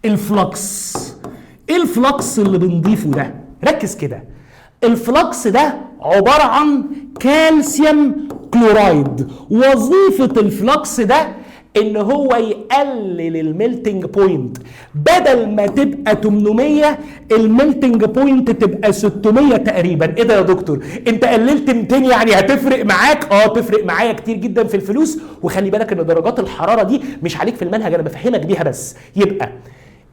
Speaker 1: ال flux. ايه ال flux اللي بنضيفه ده؟ ركز كده، ال flux ده عبارة عن calcium chloride. وظيفة ال flux ده ان هو يقلل ال melting point، بدل ما تبقى 800 ال melting point تبقى 600 تقريبا. ايه ده يا دكتور؟ انت قللت 200، يعني هتفرق معاك؟ اه تفرق معايا كتير جدا في الفلوس. وخلي بالك ان درجات الحرارة دي مش عليك في المنهج، انا بفهمك بيها بس. يبقى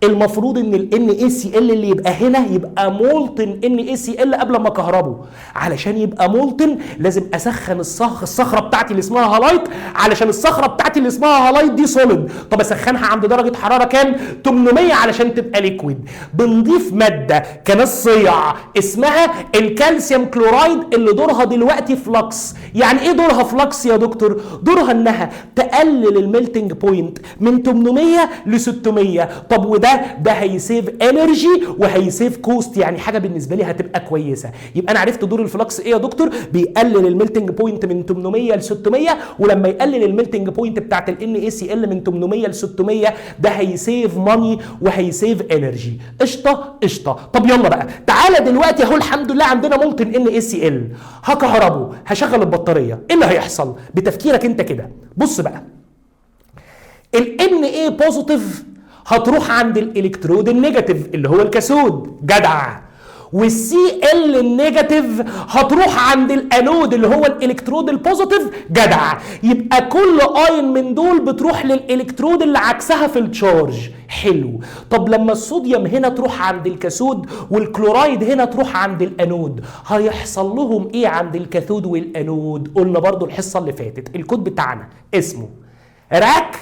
Speaker 1: المفروض ان ال NaCl اللي يبقى هنا يبقى molten NaCl قبل ما اكهربه. علشان يبقى molten لازم اسخن الصخرة بتاعتي اللي اسمها halite، علشان الصخرة بتاعتي اللي اسمها halite دي solid. طب اسخنها عند درجه حرارة كام؟ 800 علشان تبقى liquid. بنضيف مادة كناس صيع اسمها ال calcium chloride اللي دورها دلوقتي flux. يعني ايه دورها flux يا دكتور؟ دورها انها تقلل ال melting point من 800 ل 600. طب وده ده هي save energy وهي save cost، يعني حاجة بالنسبة لي هتبقى كويسة. يبقى انا عرفت دور ال flux ايه يا دكتور؟ بيقلل ال melting point من 800 ل 600، ولما يقلل ال melting point بتاعت ال NaCl من 800 ل 600 ده هي save money وهي save energy. قشطه قشطه. طب يلا بقى تعالى دلوقتي اهو الحمد لله عندنا molten NaCl، هكهربه، هشغل البطارية، ايه اللي هيحصل بتفكيرك انت كده؟ بص بقى، ال Na positive هتروح عند ال electrode ال negative اللي هو ال cathode، جدع، وال Cl ال negative هتروح عند الانود اللي هو ال electrode ال positive، جدع. يبقى كل اين من دول بتروح للالكترود اللي عكسها في ال charge. حلو. طب لما الصوديوم هنا تروح عند ال cathode وال chloride هنا تروح عند الانود، هيحصل لهم ايه عند ال cathode وال anode؟ قلنا برضو الحصة اللي فاتت الكود بتاعنا اسمه rack.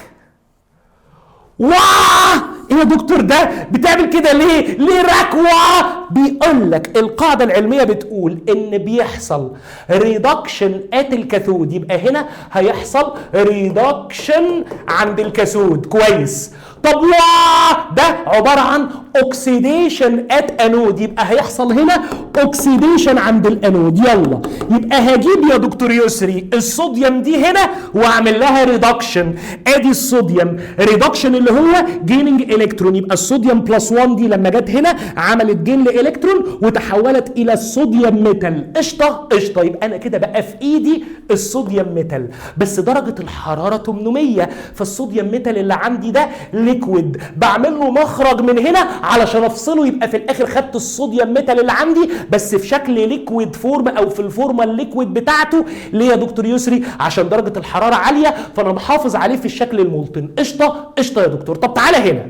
Speaker 1: واه، ايه يا دكتور ده؟ بتعمل كده ليه؟ ليه ركوة؟ بيقول لك القاعدة العلمية بتقول ان بيحصل reduction at ال cathode، يبقى هنا هيحصل reduction عند ال cathode. كويس. طب واه، ده عبارة عن oxidation at anode، يبقى هيحصل هنا oxidation عند الانود. يلا، يبقى هجيب يا دكتور يسري الصوديوم دي هنا واعمل لها reduction. ادي الصوديوم reduction اللي هو gaining electron، يبقى الصوديوم plus 1 دي لما جت هنا عملت gain ل electron وتحولت الى الصوديوم metal. قشطه قشطه. يبقى انا كده بقى في ايدي الصوديوم metal، بس درجه الحرارة 800، فالصوديوم metal اللي عندي ده liquid، بعمل له مخرج من هنا علشان افصله. يبقى في الاخر خدت الصوديوم metal اللي عندي بس في شكل liquid form او في الفورمة ال liquid بتاعته. ليه يا دكتور يسري؟ عشان درجه الحرارة عاليه، فانا محافظ عليه في الشكل ال molten. قشطه قشطه يا دكتور. طب تعالى هنا،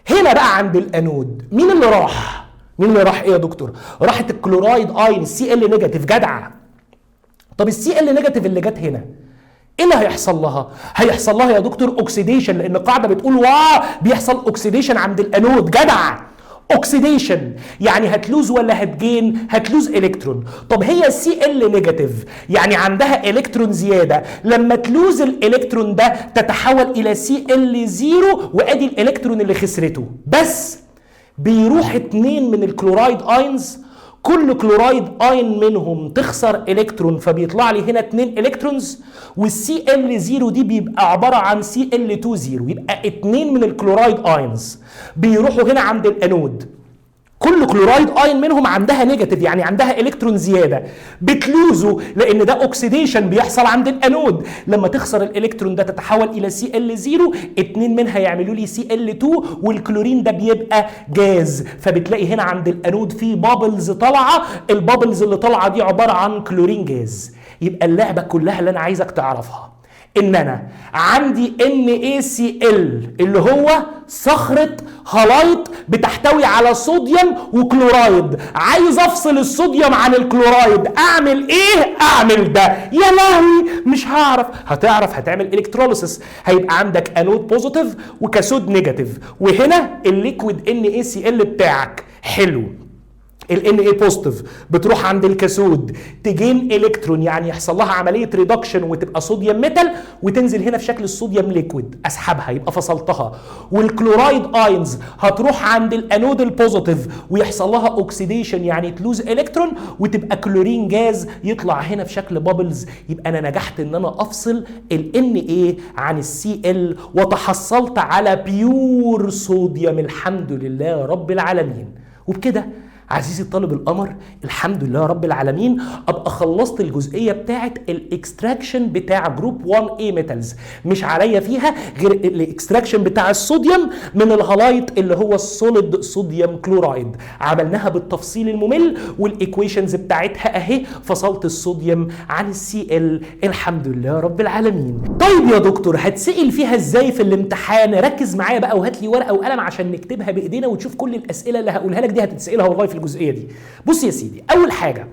Speaker 1: هنا بقى عند الانود مين اللي راح؟ مين اللي راح ايه يا دكتور؟ راحت ال chloride ion، Cl negative. جدع. طب ال Cl negative اللي جت هنا ايه اللي هيحصل لها؟ هيحصل لها يا دكتور oxidation، لان القاعدة بتقول واه بيحصل oxidation عند الانود. جدع. oxidation يعني هت lose ولا هت gain؟ هت lose electron. طب هي Cl negative يعني عندها الكترون زياده، لما ت lose الالكترون ده تتحول الى Cl zero، وادي الالكترون اللي خسرته. بس بيروح اتنين من ال chloride ions، كل chloride ion منهم تخسر الكترون، فبيطلع لي هنا 2 electrons، وال Cl 0 دي بيبقى عبارة عن Cl 2 0. يبقى اتنين من ال chloride ions بيروحوا هنا عند الانود، كل chloride ion منهم عندها negative يعني عندها الكترون زياده، بت lose ه لان ده oxidation بيحصل عند الانود. لما تخسر الالكترون ده تتحول الى Cl 0، اتنين منها يعملوا لي Cl 2، والكلورين ده بيبقى جاز. فبتلاقي هنا عند الانود في bubbles طالعه، ال bubbles اللي طالعه دي عبارة عن chlorine gas. يبقى اللعبة كلها اللي انا عايزك تعرفها ان انا عندي NaCl اللي هو صخرة halite بتحتوي على صوديوم وكلورايد، عايز افصل الصوديوم عن الكلورايد، اعمل ايه؟ اعمل ده. يا لهوي مش هعرف. هتعرف، هتعمل electrolysis، هيبقى عندك anode positive و cathode negative، وهنا ال liquid NaCl بتاعك. حلو. ال Na positive بتروح عند ال cathode ت gain electron، يعني يحصل لها عملية reduction وتبقى صوديوم metal وتنزل هنا في شكل الصوديوم liquid، اسحبها، يبقى فصلتها. وال chloride ions هتروح عند ال anode ال positive ويحصل لها oxidation، يعني ت lose electron وتبقى chlorine gas يطلع هنا في شكل bubbles. يبقى انا نجحت ان انا افصل ال Na عن ال Cl وتحصلت على pure صوديوم، الحمد لله رب العالمين. وبكده عزيزي الطالب القمر، الحمد لله رب العالمين، ابقى خلصت الجزئية بتاعه ال extraction بتاع group 1 A metals، مش عليا فيها غير ال extraction بتاع الصوديوم من ال halite اللي هو ال solid sodium chloride. عملناها بالتفصيل الممل وال equations بتاعتها اهي، فصلت الصوديوم عن ال Cl، الحمد لله رب العالمين. طيب يا دكتور هتسال فيها ازاي في الامتحان؟ ركز معايا بقى وهات لي ورقة وقلم عشان نكتبها بايدينا وتشوف كل الاسئلة اللي هقولها لك دي هتتسالها والله في الجزئية دي. بص يا سيدي، اول حاجة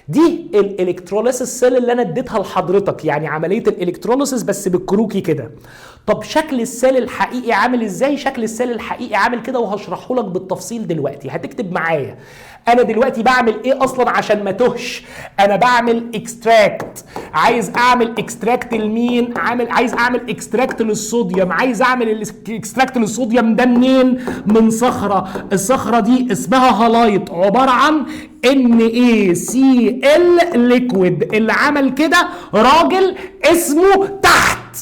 Speaker 1: دي ال electrolysis cell اللي انا اديتها لحضرتك، يعني عملية ال electrolysis بس بالكروكي كده. طب شكل ال cell الحقيقي عامل ازاي؟ شكل ال cell الحقيقي عامل كده وهشرحه لك بالتفصيل دلوقتي. هتكتب معايا انا دلوقتي بعمل ايه اصلا عشان ما تهش. انا بعمل extract، عايز اعمل extract لمين؟ عايز اعمل extract للصوديوم. عايز اعمل extract للصوديوم ده منين؟ من صخره، الصخرة دي اسمها halite، عبارة عن NaCl liquid. اللي عمل كده راجل اسمه تحت،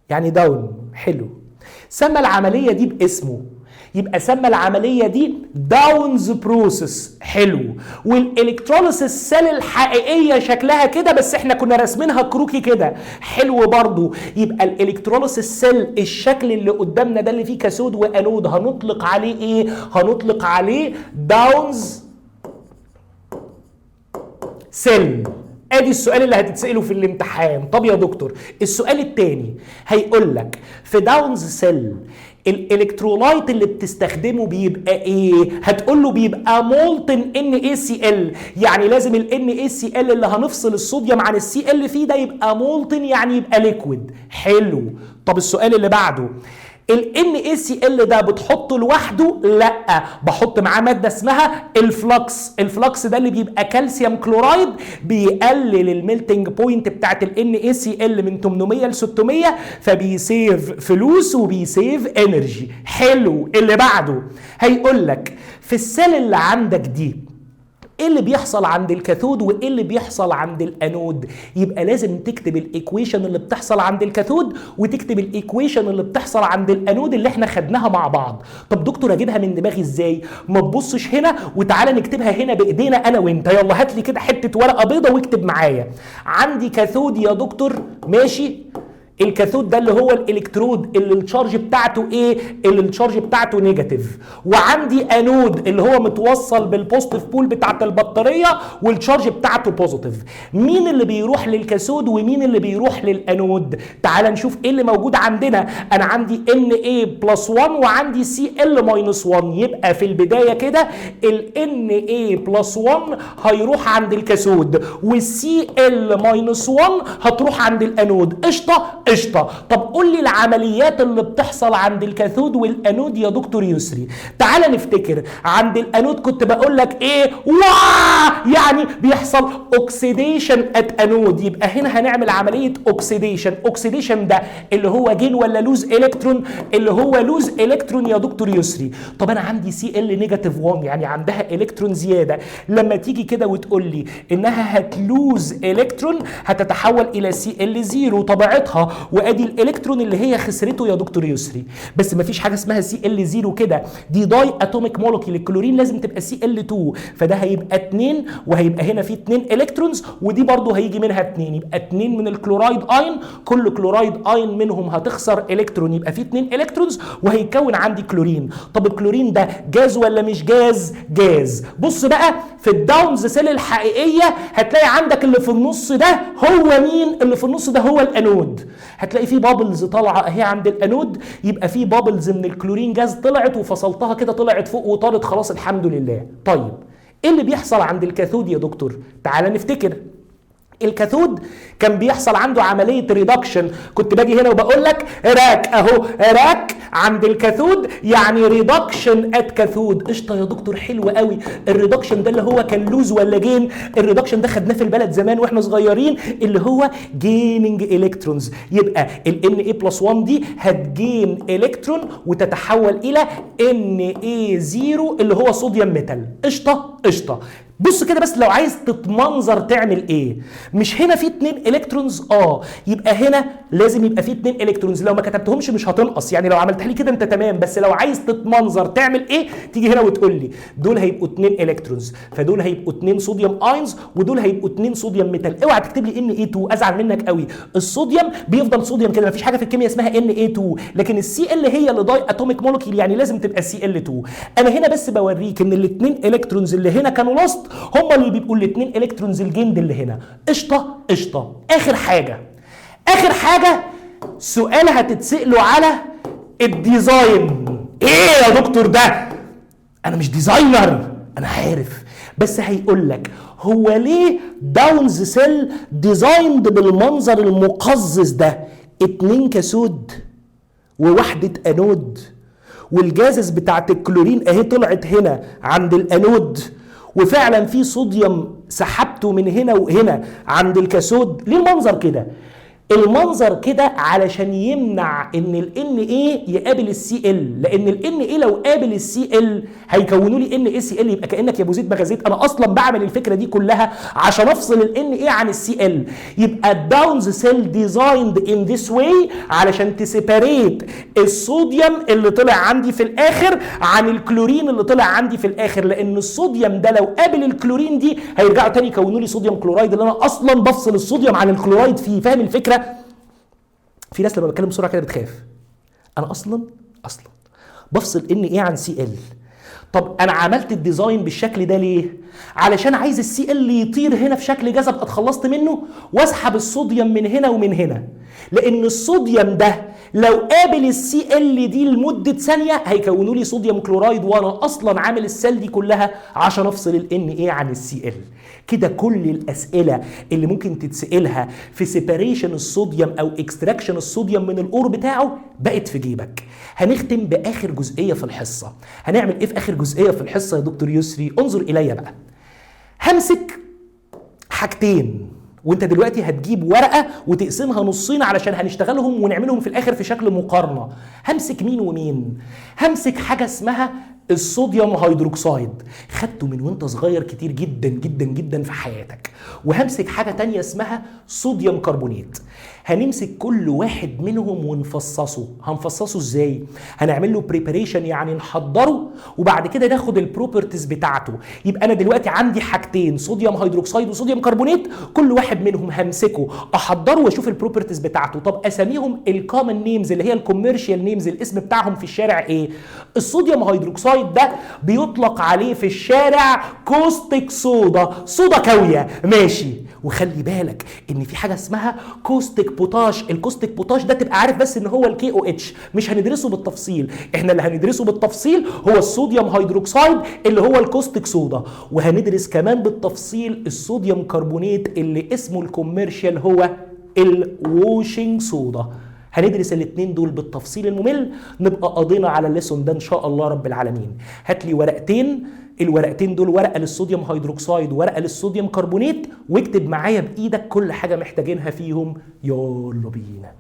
Speaker 1: يعني Down. حلو. سمى العملية دي باسمه، يبقى سمى العملية دي Down's process. حلو. وال electrolysis cell الحقيقية شكلها كده، بس احنا كنا راسمينها كروكي كده. حلو برضو. يبقى ال electrolysis cell الشكل اللي قدامنا ده اللي فيه cathode و anode هنطلق عليه ايه؟ هنطلق عليه Down's cell. ادي السؤال اللي هتتساله في الامتحان. طب يا دكتور السؤال الثاني هيقول لك في Downs cell ال electrolyte اللي بتستخدمه بيبقى ايه؟ هتقول له بيبقى molten NaCl، يعني لازم ال NaCl اللي هنفصل الصوديوم عن ال Cl فيه ده يبقى molten، يعني يبقى liquid. حلو. طب السؤال اللي بعده، ال NaCl ده بتحطه لوحده؟ لا، بحط معاه مادة اسمها ال flux. ال flux ده اللي بيبقى calcium chloride، بيقلل ال melting point بتاعت ال NaCl من 800 ل 600، فبي save فلوس وبي save energy. حلو. اللي بعده هيقول لك في ال cell اللي عندك دي ايه اللي بيحصل عند ال cathode وايه اللي بيحصل عند الانود؟ يبقى لازم تكتب ال equation اللي بتحصل عند ال cathode وتكتب ال equation اللي بتحصل عند الانود اللي احنا خدناها مع بعض. طب دكتور اجيبها من دماغي ازاي؟ ما تبصش هنا وتعالى نكتبها هنا بايدينا انا وانت. يلا هات لي كده حتة ورقة بيضة واكتب معايا. عندي cathode يا دكتور، ماشي. ال cathode ده اللي هو الالكترود اللي ال charge بتاعته ايه؟ اللي ال charge بتاعته negative. وعندي انود اللي هو متوصل بال positive pole بتاعت البطارية وال charge بتاعته positive. مين اللي بيروح لل cathode ومين اللي بيروح للانود؟ تعال نشوف ايه اللي موجود عندنا. انا عندي Na plus 1 وعندي Cl minus 1. يبقى في البداية كده ال Na plus 1 هيروح عند ال cathode وال Cl minus 1 هتروح عند الانود. قشطه قشطه. طب قول لي العمليات اللي بتحصل عند ال cathode وال anode يا دكتور يسري. تعال نفتكر عند الانود كنت بقول لك ايه؟ واه، يعني بيحصل oxidation at anode. يبقى هنا هنعمل عملية oxidation. oxidation ده اللي هو gain ولا lose electron؟ اللي هو lose electron يا دكتور يسري. طب انا عندي Cl negative 1 يعني عندها الكترون زيادة، لما تيجي كده وتقول لي انها هت lose electron هتتحول الى Cl 0 طبيعتها، وادي الالكترون اللي هي خسرته يا دكتور يسري. بس مفيش حاجة اسمها Cl 0 كده، دي diatomic molecule، الكلورين لازم تبقى Cl 2، فده هيبقى 2 وهيبقى هنا في 2 electrons ودي برضو هيجي منها 2، يبقى 2 من ال chloride ion، كل chloride ion منهم هتخسر الكترون، يبقى في 2 electrons وهيكون عندي كلورين. طب الكلورين ده جاز ولا مش gas؟ gas. بص بقى في ال Downs cell الحقيقية هتلاقي عندك اللي في النص ده هو مين؟ اللي في النص ده هو الانود. هتلاقي فيه bubbles طالعه اهي عند الانود، يبقى فيه bubbles من ال chlorine gas طلعت وفصلتها كده، طلعت فوق وطارت، خلاص الحمد لله. طيب ايه اللي بيحصل عند ال cathode يا دكتور؟ تعال نفتكر. ال cathode كان بيحصل عنده عملية reduction، كنت باجي هنا وبقول لك راك اهو، راك عند ال cathode يعني reduction at cathode. قشطه يا دكتور، حلو قوي. ال reduction ده اللي هو كان lose ولا gain؟ ال reduction ده خدناه في البلد زمان واحنا صغيرين، اللي هو gaining electrons. يبقى ال Na plus 1 دي هت gain electron وتتحول الى Na 0 اللي هو sodium metal. قشطه قشطه. بص كده بس لو عايز تتمنظر تعمل ايه؟ مش هنا في 2 electrons؟ يبقى هنا لازم يبقى في 2 electrons، لو ما كتبتهمش مش هتنقص، يعني لو عملتها لي كده انت تمام، بس لو عايز تتمنظر تعمل ايه؟ تيجي هنا وتقول لي دول هيبقوا 2 electrons، فدول هيبقوا 2 sodium ions ودول هيبقوا 2 sodium metal. اوعى تكتب لي Na 2، ازعل منك قوي. الصوديوم بيفضل صوديوم كده، مفيش حاجة في الكيمياء اسمها Na 2، لكن ال Cl هي اللي diatomic molecule، يعني لازم تبقى Cl 2. انا هنا بس بوريك ان الاثنين electrons اللي هنا كانوا lost هم اللي بيبقوا الاثنين electrons ال gained اللي هنا. قشطه قشطه. اخر حاجة، اخر حاجة سؤال هتتسأله على ال design. ايه يا دكتور ده؟ انا مش designer، انا عارف، بس هيقول لك هو ليه Downs cell designed بالمنظر المقزز ده؟ 2 cathode ووحده anode، وال gases بتاعت الكلورين اهي طلعت هنا عند الانود، وفعلا في صوديوم سحبته من هنا وهنا عند ال cathode. ليه المنظر كده؟ المنظر كده علشان يمنع ان ال Na يقابل ال Cl، لان ال Na لو قابل ال Cl هيكونوا لي NaCl، يبقى كانك يا ابو زيد بغزيت. انا اصلا بعمل الفكرة دي كلها عشان افصل ال Na عن ال Cl. يبقى ال Downs cell designed in this way علشان ت separate الصوديوم اللي طلع عندي في الاخر عن الكلورين اللي طلع عندي في الاخر، لان الصوديوم ده لو قابل الكلورين دي هيرجعوا تاني يكونوا لي sodium chloride اللي انا اصلا بفصل الصوديوم عن الكلورايد فيه. فاهم الفكرة؟ في ناس لما بتكلم بسرعة كده بتخاف. انا اصلا بفصل Na عن Cl طب انا عملت ال design بالشكل ده ليه؟ علشان عايز ال Cl يطير هنا في شكل جاز ابقى اتخلصت منه، واسحب الصوديوم من هنا ومن هنا، لان الصوديوم ده لو قابل ال Cl دي لمدة ثانية هيكونوا لي sodium chloride، وانا اصلا عامل ال cell دي كلها عشان افصل ال Na عن ال Cl. كده كل الاسئلة اللي ممكن تتسالها في separation الصوديوم او extraction الصوديوم من ال ore بتاعه بقت في جيبك. هنختم باخر جزئية في الحصة. هنعمل ايه في اخر جزئية في الحصة يا دكتور يسري؟ انظر الي بقى. همسك حاجتين، وانت دلوقتي هتجيب ورقة وتقسمها نصين علشان هنشتغلهم ونعملهم في الاخر في شكل مقارنة. همسك مين ومين؟ همسك حاجة اسمها ال sodium hydroxide، خدته من وانت صغير كتير جدا جدا جدا في حياتك، وهمسك حاجة تانية اسمها sodium carbonate. هنمسك كل واحد منهم ونفصصه. هنفصصه ازاي؟ هنعمل له preparation، يعني نحضره وبعد كده ناخد ال properties بتاعته. يبقى انا دلوقتي عندي حاجتين، sodium hydroxide و sodium carbonate، كل واحد منهم همسكه احضره واشوف ال properties بتاعته. طب اساميهم ال common names اللي هي ال commercial names، الاسم بتاعهم في الشارع ايه؟ ال sodium hydroxide ده بيطلق عليه في الشارع caustic soda، صودا كاويه، ماشي. وخلي بالك ان في حاجة اسمها caustic potash. ال caustic potash ده تبقى عارف بس ان هو ال KOH، مش هندرسه بالتفصيل. احنا اللي هندرسه بالتفصيل هو ال sodium hydroxide اللي هو ال caustic soda، وهندرس كمان بالتفصيل ال sodium carbonate اللي اسمه ال commercial هو ال washing soda. هندرس الاثنين دول بالتفصيل الممل، نبقى قضينا على ال lesson ده ان شاء الله رب العالمين. هات لي ورقتين، الورقتين دول ورقة لل sodium hydroxide وورقة لل sodium carbonate، واكتب معايا بايدك كل حاجة محتاجينها فيهم. يلا بينا.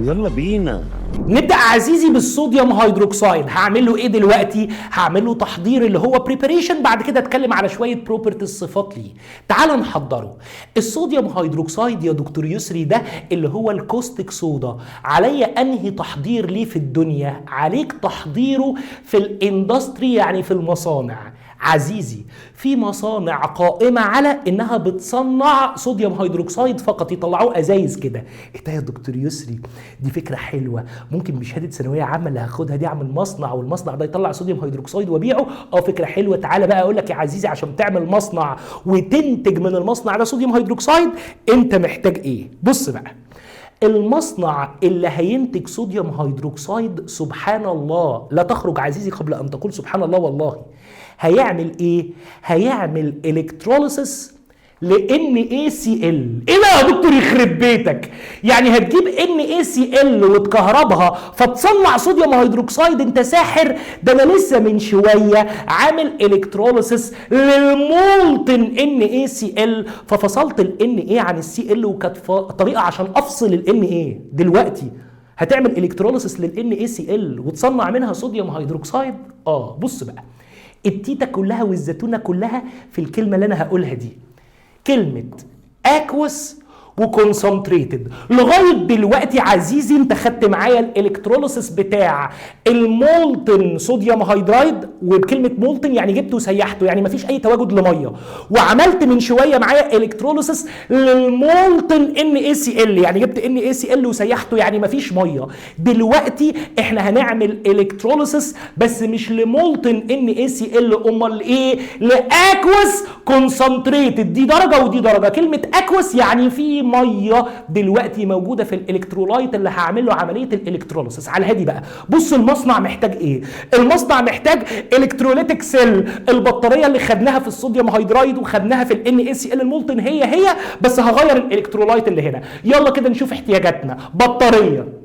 Speaker 2: يلا بينا.
Speaker 1: نبدا عزيزي بال sodium hydroxide. هعمل له ايه دلوقتي؟ هعمل له تحضير اللي هو preparation، بعد كده اتكلم على شوية properties صفات ليه. تعالوا نحضره. ال sodium hydroxide يا دكتور يسري ده اللي هو ال caustic soda، عليا انهي تحضير ليه في الدنيا؟ عليك تحضيره في ال industry، يعني في المصانع. عزيزي في مصانع قائمة على انها بتصنع sodium hydroxide فقط، يطلعوه ازايز كده. ايه ده يا دكتور يسري؟ دي فكرة حلوة، ممكن بشهادة ثانوية عامة اللي هاخدها دي اعمل مصنع، والمصنع ده يطلع sodium hydroxide وابيعه. فكرة حلوة. تعالى بقى اقول لك يا عزيزي، عشان تعمل مصنع وتنتج من المصنع ده sodium hydroxide انت محتاج ايه؟ بص بقى، المصنع اللي هينتج sodium hydroxide، سبحان الله، لا تخرج عزيزي قبل ان تقول سبحان الله والله، هيعمل ايه؟ هيعمل electrolysis ل NaCl. ايه ده يا دكتور يخرب بيتك؟ يعني هتجيب NaCl وتكهربها فتصنع sodium hydroxide؟ انت ساحر؟ ده انا لسه من شوية عامل electrolysis لل molten NaCl، ففصلت ال Na عن ال Cl، وكانت طريقه عشان افصل ال Na. دلوقتي هتعمل electrolysis لل NaCl وتصنع منها sodium hydroxide؟ بص بقى، التيتا كلها والزيتونه كلها في الكلمة اللي انا هقولها دي، كلمة aqueous و concentrated. لغاية دلوقتي عزيزي انت خدت معايا ال electrolysis بتاع ال molten sodium hydride، وبكلمه molten يعني جبته وسيحته، يعني مفيش اي تواجد لميه، وعملت من شوية معايا electrolysis لل molten NaCl، يعني جبت NaCl وسيحته، يعني مفيش ميه. دلوقتي احنا هنعمل electrolysis بس مش ل molten NaCl، امال ايه؟ ل aqueous concentrated. دي درجه ودي درجه. كلمة aqueous يعني في مية دلوقتي موجودة في ال electrolyte اللي هعمل له عملية ال electrolysis. على الهادي بقى، بص المصنع محتاج ايه؟ المصنع محتاج electrolytic cell، البطارية اللي خدناها في ال sodium hydride وخدناها في ال NaCl ال molten هي هي، بس هغير ال electrolyte اللي هنا. يلا كده نشوف احتياجاتنا. بطارية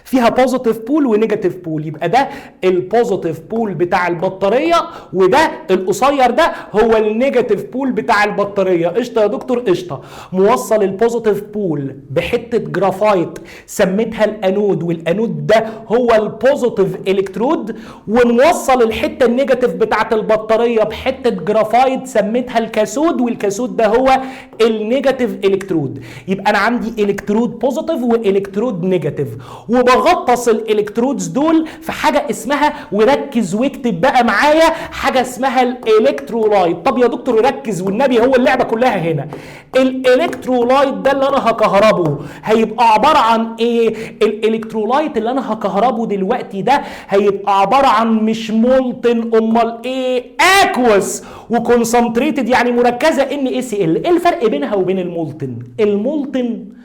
Speaker 1: فيها positive pole و negative pole، يبقى ده ال positive pole بتاع البطارية وده القصير ده هو ال negative pole بتاع البطارية. قشطه يا دكتور؟ قشطه. موصل ال positive pole بحته جرافايت سميتها الانود، والانود ده هو ال positive electrode، ونوصل الحتة ال negative بتاعت البطارية بحته جرافايت سميتها ال cathode، وال cathode ده هو ال negative electrode. يبقى انا عندي electrode positive و electrode negative، وبوصلهم واغطس ال electrodes دول في حاجة اسمها، وركز واكتب بقى معايا، حاجة اسمها ال electrolyte. طب يا دكتور ركز والنبي، هو اللعبة كلها هنا. ال electrolyte ده اللي انا هكهربه هيبقى عبارة عن ايه؟ ال electrolyte اللي انا هكهربه دلوقتي ده هيبقى عبارة عن مش molten، امال ايه؟ aqueous و concentrated، يعني مركزه NaCl. ايه الفرق بينها وبين ال molten؟ ال molten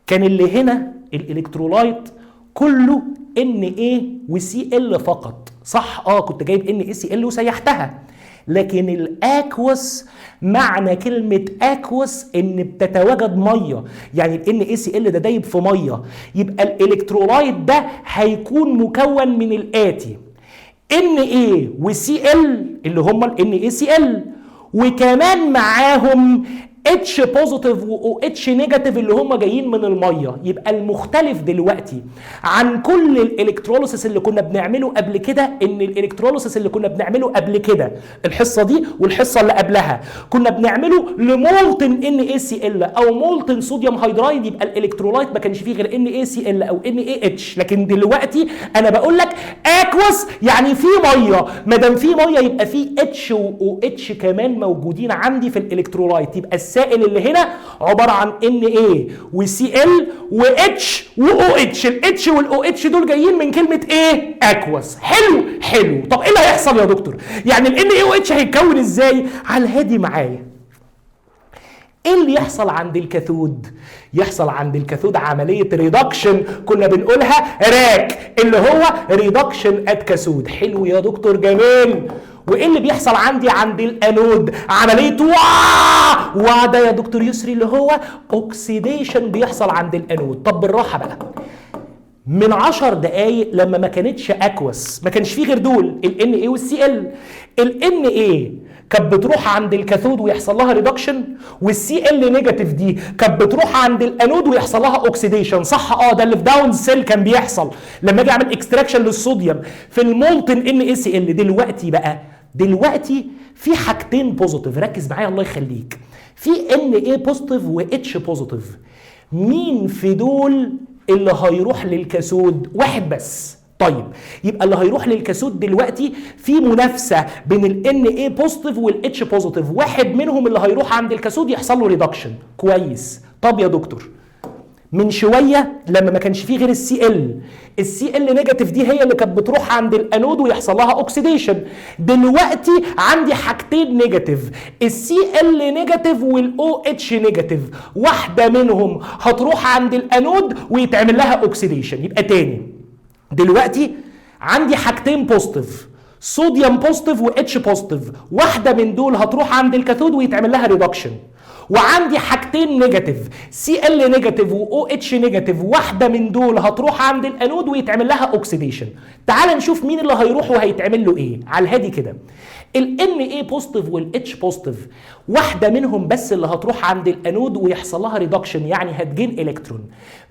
Speaker 1: كان اللي هنا ال electrolyte كله Na و Cl فقط، صح؟ كنت جايب NaCl وسيحتها. لكن ال aqueous، معنى كلمة aqueous ان بتتواجد مية، يعني ال NaCl ده دايب في مية، يبقى ال electrolyte ده هيكون مكون من الاتي: Na و Cl اللي هم ال NaCl، وكمان معاهم H positive و OH negative اللي هم جايين من الميه. يبقى المختلف دلوقتي عن كل ال electrolysis اللي كنا بنعمله قبل كده، ان ال electrolysis اللي كنا بنعمله قبل كده الحصة دي والحصه اللي قبلها كنا بنعمله ل molten NaCl او molten sodium hydride، يبقى ال electrolyte ما كانش فيه غير NaCl او NaH. لكن دلوقتي انا بقول لك aqueous يعني في ميه، ما دام في مية يبقى في H و OH كمان موجودين عندي في ال electrolyte. يبقى السائل اللي هنا عبارة عن Na و Cl و H و OH. ال H وال OH دول جايين من كلمة ايه؟ aqueous. حلو حلو. طب ايه اللي هيحصل يا دكتور؟ يعني ال NaOH هيتكون ازاي؟ على الهادي معايا. ايه اللي يحصل عند ال cathode؟ يحصل عند ال cathode عملية reduction، كنا بنقولها RAC، اللي هو reduction at cathode. حلو يا دكتور، جميل. وايه اللي بيحصل عندي عند الانود؟ عملية وا وا ده يا دكتور يسري اللي هو oxidation بيحصل عند الانود. طب بالراحة بقى، من 10 دقايق لما ما كانتش aqueous ما كانش فيه غير دول ال Na وال Cl. ال Na كانت بتروح عند ال cathode ويحصل لها reduction، وال Cl negative دي كانت بتروح عند الانود ويحصل لها oxidation، صح؟ ده اللي في Downs cell كان بيحصل لما اجي اعمل extraction للصوديوم في ال molten NaCl. دلوقتي بقى، دلوقتي في حاجتين positive، ركز معايا الله يخليك، في Na positive و H positive. مين في دول اللي هيروح لل cathode؟ واحد بس. طيب، يبقى اللي هيروح لل cathode دلوقتي في منافسه بين ال Na positive وال H positive، واحد منهم اللي هيروح عند ال cathode يحصل له reduction. كويس. طب يا دكتور، من شوية لما ما كانش فيه غير ال Cl، ال Cl negative دي هي اللي كانت بتروح عند الانود ويحصل لها oxidation. دلوقتي عندي حاجتين negative، ال Cl negative وال OH negative، واحدة منهم هتروح عند الانود ويتعمل لها oxidation. يبقى تاني، دلوقتي عندي حاجتين positive، صوديوم positive و H positive، واحدة من دول هتروح عند ال cathode ويتعمل لها reduction. وعندي حاجتين negative، Cl negative و OH negative، واحدة من دول هتروح عند الانود ويتعمل لها oxidation. تعال نشوف مين اللي هيروح وهيتعمل له ايه على الهادي كده. ال Na positive وال H positive، واحدة منهم بس اللي هتروح عند الانود ويحصل لها reduction، يعني هت gain الكترون.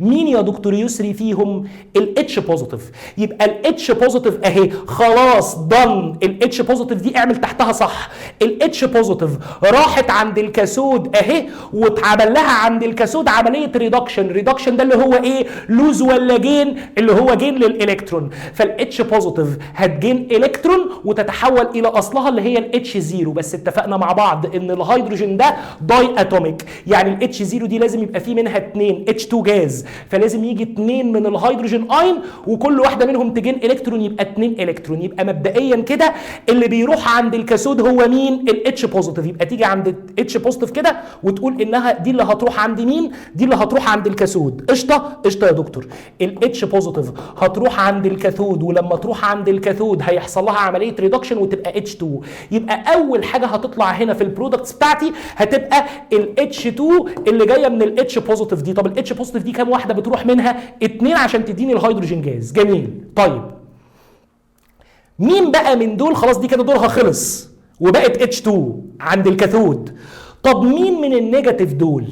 Speaker 1: مين يا دكتور يسري فيهم؟ ال H positive. يبقى ال H positive اهي، خلاص done. ال H positive دي اعمل تحتها صح. ال H positive راحت عند ال cathode اهي، واتعمل لها عند ال cathode عملية reduction. reduction ده اللي هو ايه؟ lose ولا gain؟ اللي هو gain للالكترون. فال H positive هت gain الكترون وتتحول الى اصلها اللي هي ال H 0. بس اتفقنا مع بعض ان الهيدروجين ده diatomic، يعني ال H 0 دي لازم يبقى فيه منها 2 H 2 جاز، فلازم يجي 2 من ال hydrogen ion وكل واحدة منهم ت gain الكترون، يبقى 2 الكترون. يبقى مبدئيا كده اللي بيروح عند ال cathode هو مين؟ ال H positive. يبقى تيجي عند ال H positive كده وتقول انها دي اللي هتروح عند مين؟ دي اللي هتروح عند ال cathode. قشطه؟ قشطه يا دكتور. ال H positive هتروح عند ال cathode، ولما تروح عند ال cathode هيحصل لها عملية reduction وتبقى H 2. يبقى اول حاجة هتطلع هنا في ال products بتاعتي هتبقى ال H 2 اللي جاية من ال H positive دي. طب ال H positive دي كام واحدة بتروح منها؟ اتنين، عشان تديني ال hydrogen gas. جميل. طيب، مين بقى من دول؟ خلاص، دي كده دورها خلص وبقت H2 عند ال cathode. طب مين من ال negative دول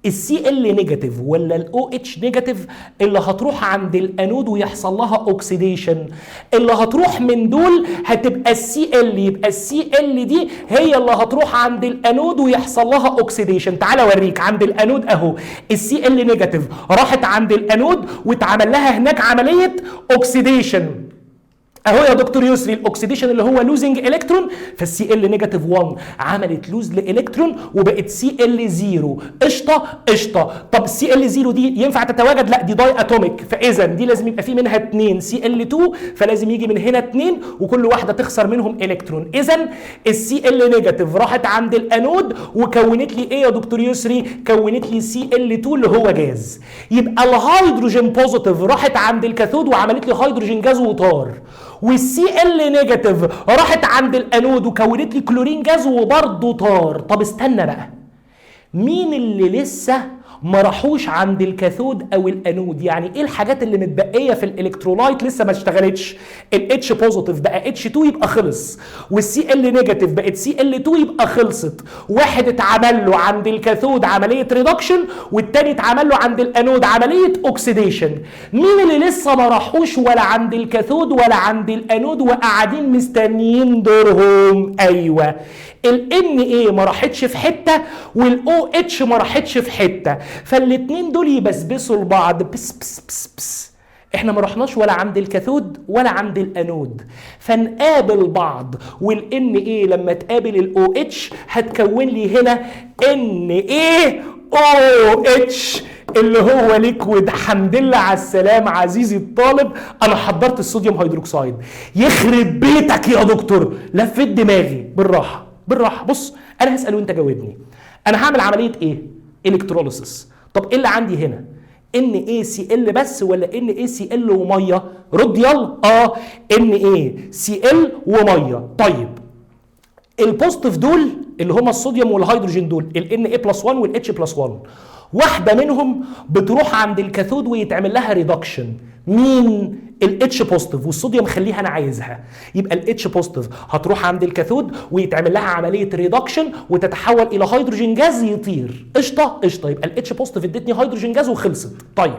Speaker 1: ال Cl negative ولا ال OH negative اللي هتروح عند الانود ويحصل لها oxidation؟ اللي هتروح من دول هتبقى ال Cl، يبقى ال Cl دي هي اللي هتروح عند الانود ويحصل لها oxidation. تعال اوريك عند الانود اهو، ال Cl negative راحت عند الانود واتعمل لها هناك عملية oxidation اهو يا دكتور يسري. ال oxidation اللي هو losing electron، فال Cl negative 1 عملت lose ل electron وبقت Cl 0. قشطه قشطه. طب Cl 0 دي ينفع تتواجد؟ لا، دي diatomic، فاذا دي لازم يبقى في منها 2 Cl 2، فلازم يجي من هنا 2 وكل واحدة تخسر منهم الكترون. اذا ال Cl negative راحت عند الانود وكونت لي ايه يا دكتور يسري؟ كونت لي Cl 2 اللي هو جاز. يبقى ال hydrogen positive راحت عند ال cathode وعملت لي hydrogen gas وطار، وال Cl negative راحت عند الانود وكونت لي chlorine gas وبرضه طار. طب استنى بقى، مين اللي لسه ما راحوش عند ال cathode او الانود؟ يعني ايه الحاجات اللي متبقيه في ال electrolyte لسه ما اشتغلتش؟ ال H positive بقى H 2 يبقى خلص، وال Cl negative بقت Cl 2 يبقى خلصت. واحد اتعمل له عند ال cathode عملية reduction، والتاني اتعمل له عند الانود عملية oxidation. مين اللي لسه ما راحوش ولا عند ال cathode ولا عند الانود وقاعدين مستنيين دورهم؟ ايوه، ال Na ما راحتش في حتة وال OH ما راحتش في حته، فالاتنين دول يبسبسوا لبعض بس بس بس بس. احنا ما رحناش ولا عند ال cathode ولا عند الانود، فنقابل بعض، وال Na لما تقابل ال OH هتكون لي هنا NaOH اللي هو liquid. حمد لله على السلامة عزيزي الطالب، انا حضرت ال sodium hydroxide. يخرب بيتك يا دكتور، لفيت دماغي. بالراحة بالراحه، بص انا هسال وانت جاوبني. انا هعمل عملية ايه؟ electrolysis. طب ايه اللي عندي هنا؟ ان اي سي ال بس ولا ان اي سي ال وميه؟ رد يلا. NaCl وميه. طيب ال positive دول اللي هما الصوديوم والهيدروجين دول، ال Na plus 1 وال H plus 1، واحدة منهم بتروح عند ال cathode ويتعمل لها reduction. مين؟ ال H positive، والصوديوم خليها انا عايزها. يبقى ال H positive هتروح عند ال cathode ويتعمل لها عملية reduction وتتحول الى hydrogen gas يطير. قشطه قشطه. يبقى ال H positive ادتني hydrogen gas وخلصت. طيب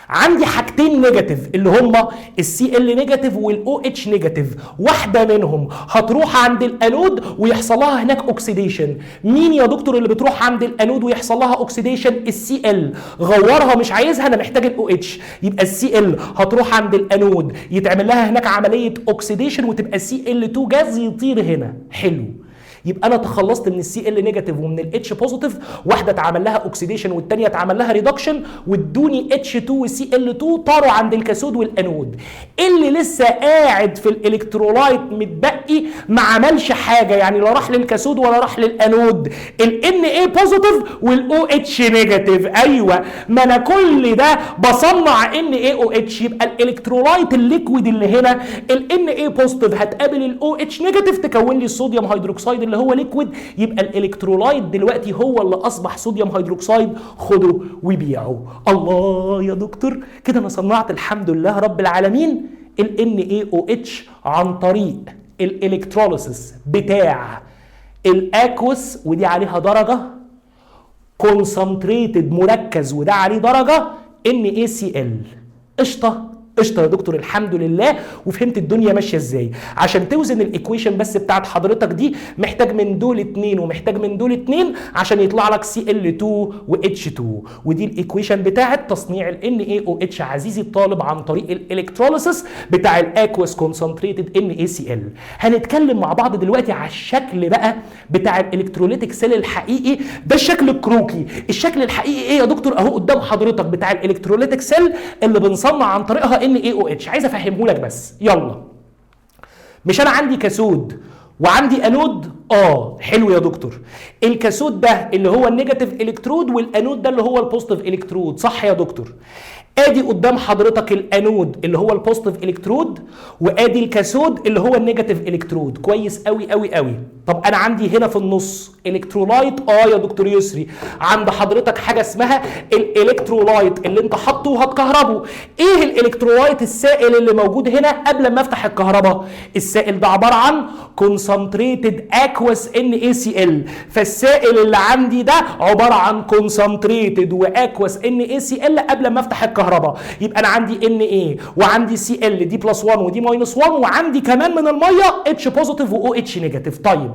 Speaker 1: عندي حاجتين negative اللي هما ال Cl negative وال OH negative، واحدة منهم هتروح عند الانود ويحصل لها هناك oxidation. مين يا دكتور اللي بتروح عند الانود ويحصل لها oxidation؟ ال Cl. غورها مش عايزها، انا محتاج ال OH. يبقى ال Cl هتروح عند الانود يتعمل لها هناك عملية oxidation وتبقى Cl 2 جاز يطير هنا. حلو. يبقى انا تخلصت من ال Cl negative ومن ال H positive، واحدة اتعمل لها oxidation والثانية اتعمل لها reduction وادوني H 2 و Cl 2 طاروا عند ال cathode وال anode. اللي لسه قاعد في ال electrolyte متبقي ما عملش حاجه، يعني لا راح لل cathode ولا راح لل anode، ال Na positive وال OH negative. ايوه، ما انا كل ده بصنع NaOH. يبقى ال electrolyte ال liquid اللي هنا ال Na positive هتقابل ال OH negative تكون لي ال sodium hydroxide اللي هو liquid. يبقى ال electrolyte دلوقتي هو اللي اصبح sodium hydroxide، خده وبيعه. الله يا دكتور، كده انا صنعت الحمد لله رب العالمين ال NaOH عن طريق ال electrolysis بتاع ال aqueous، ودي عليها درجه concentrated مركز، وده عليه درجه NaCl. قشطه قشطه يا دكتور، الحمد لله. وفهمت الدنيا ماشية ازاي. عشان توزن ال equation بس بتاعت حضرتك دي محتاج من دول اتنين ومحتاج من دول اتنين عشان يطلع لك Cl 2 و H 2، ودي ال equation بتاعت تصنيع ال NaOH عزيزي الطالب عن طريق ال electrolysis بتاع ال aqueous concentrated NaCl. هنتكلم مع بعض دلوقتي على الشكل بقى بتاع ال electrolytic cell الحقيقي. ده الشكل الكروكي. الشكل الحقيقي ايه يا دكتور؟ اهو قدام حضرتك بتاع ال electrolytic cell اللي بنصنع عن طريقها NaOH. عايز افهمه لك بس. يلا، مش انا عندي cathode وعندي انود؟ حلو يا دكتور. ال cathode ده اللي هو ال negative electrode والانود ده اللي هو ال positive electrode، صح يا دكتور؟ ادي قدام حضرتك الانود اللي هو ال positive electrode، وادي ال cathode اللي هو ال negative electrode. كويس قوي قوي قوي. طب انا عندي هنا في النص electrolyte. يا دكتور يسري عند حضرتك حاجة اسمها ال electrolyte اللي انت حاطه وهتكهربه. ايه ال electrolyte السائل اللي موجود هنا قبل ما افتح الكهرباء؟ السائل ده عبارة عن concentrated aqueous NaCl. فالسائل اللي عندي ده عبارة عن concentrated و aqueous NaCl قبل ما افتح الكهرباء. يبقى انا عندي Na وعندي Cl دي plus 1 ودي minus 1، وعندي كمان من المية H positive و OH negative. طيب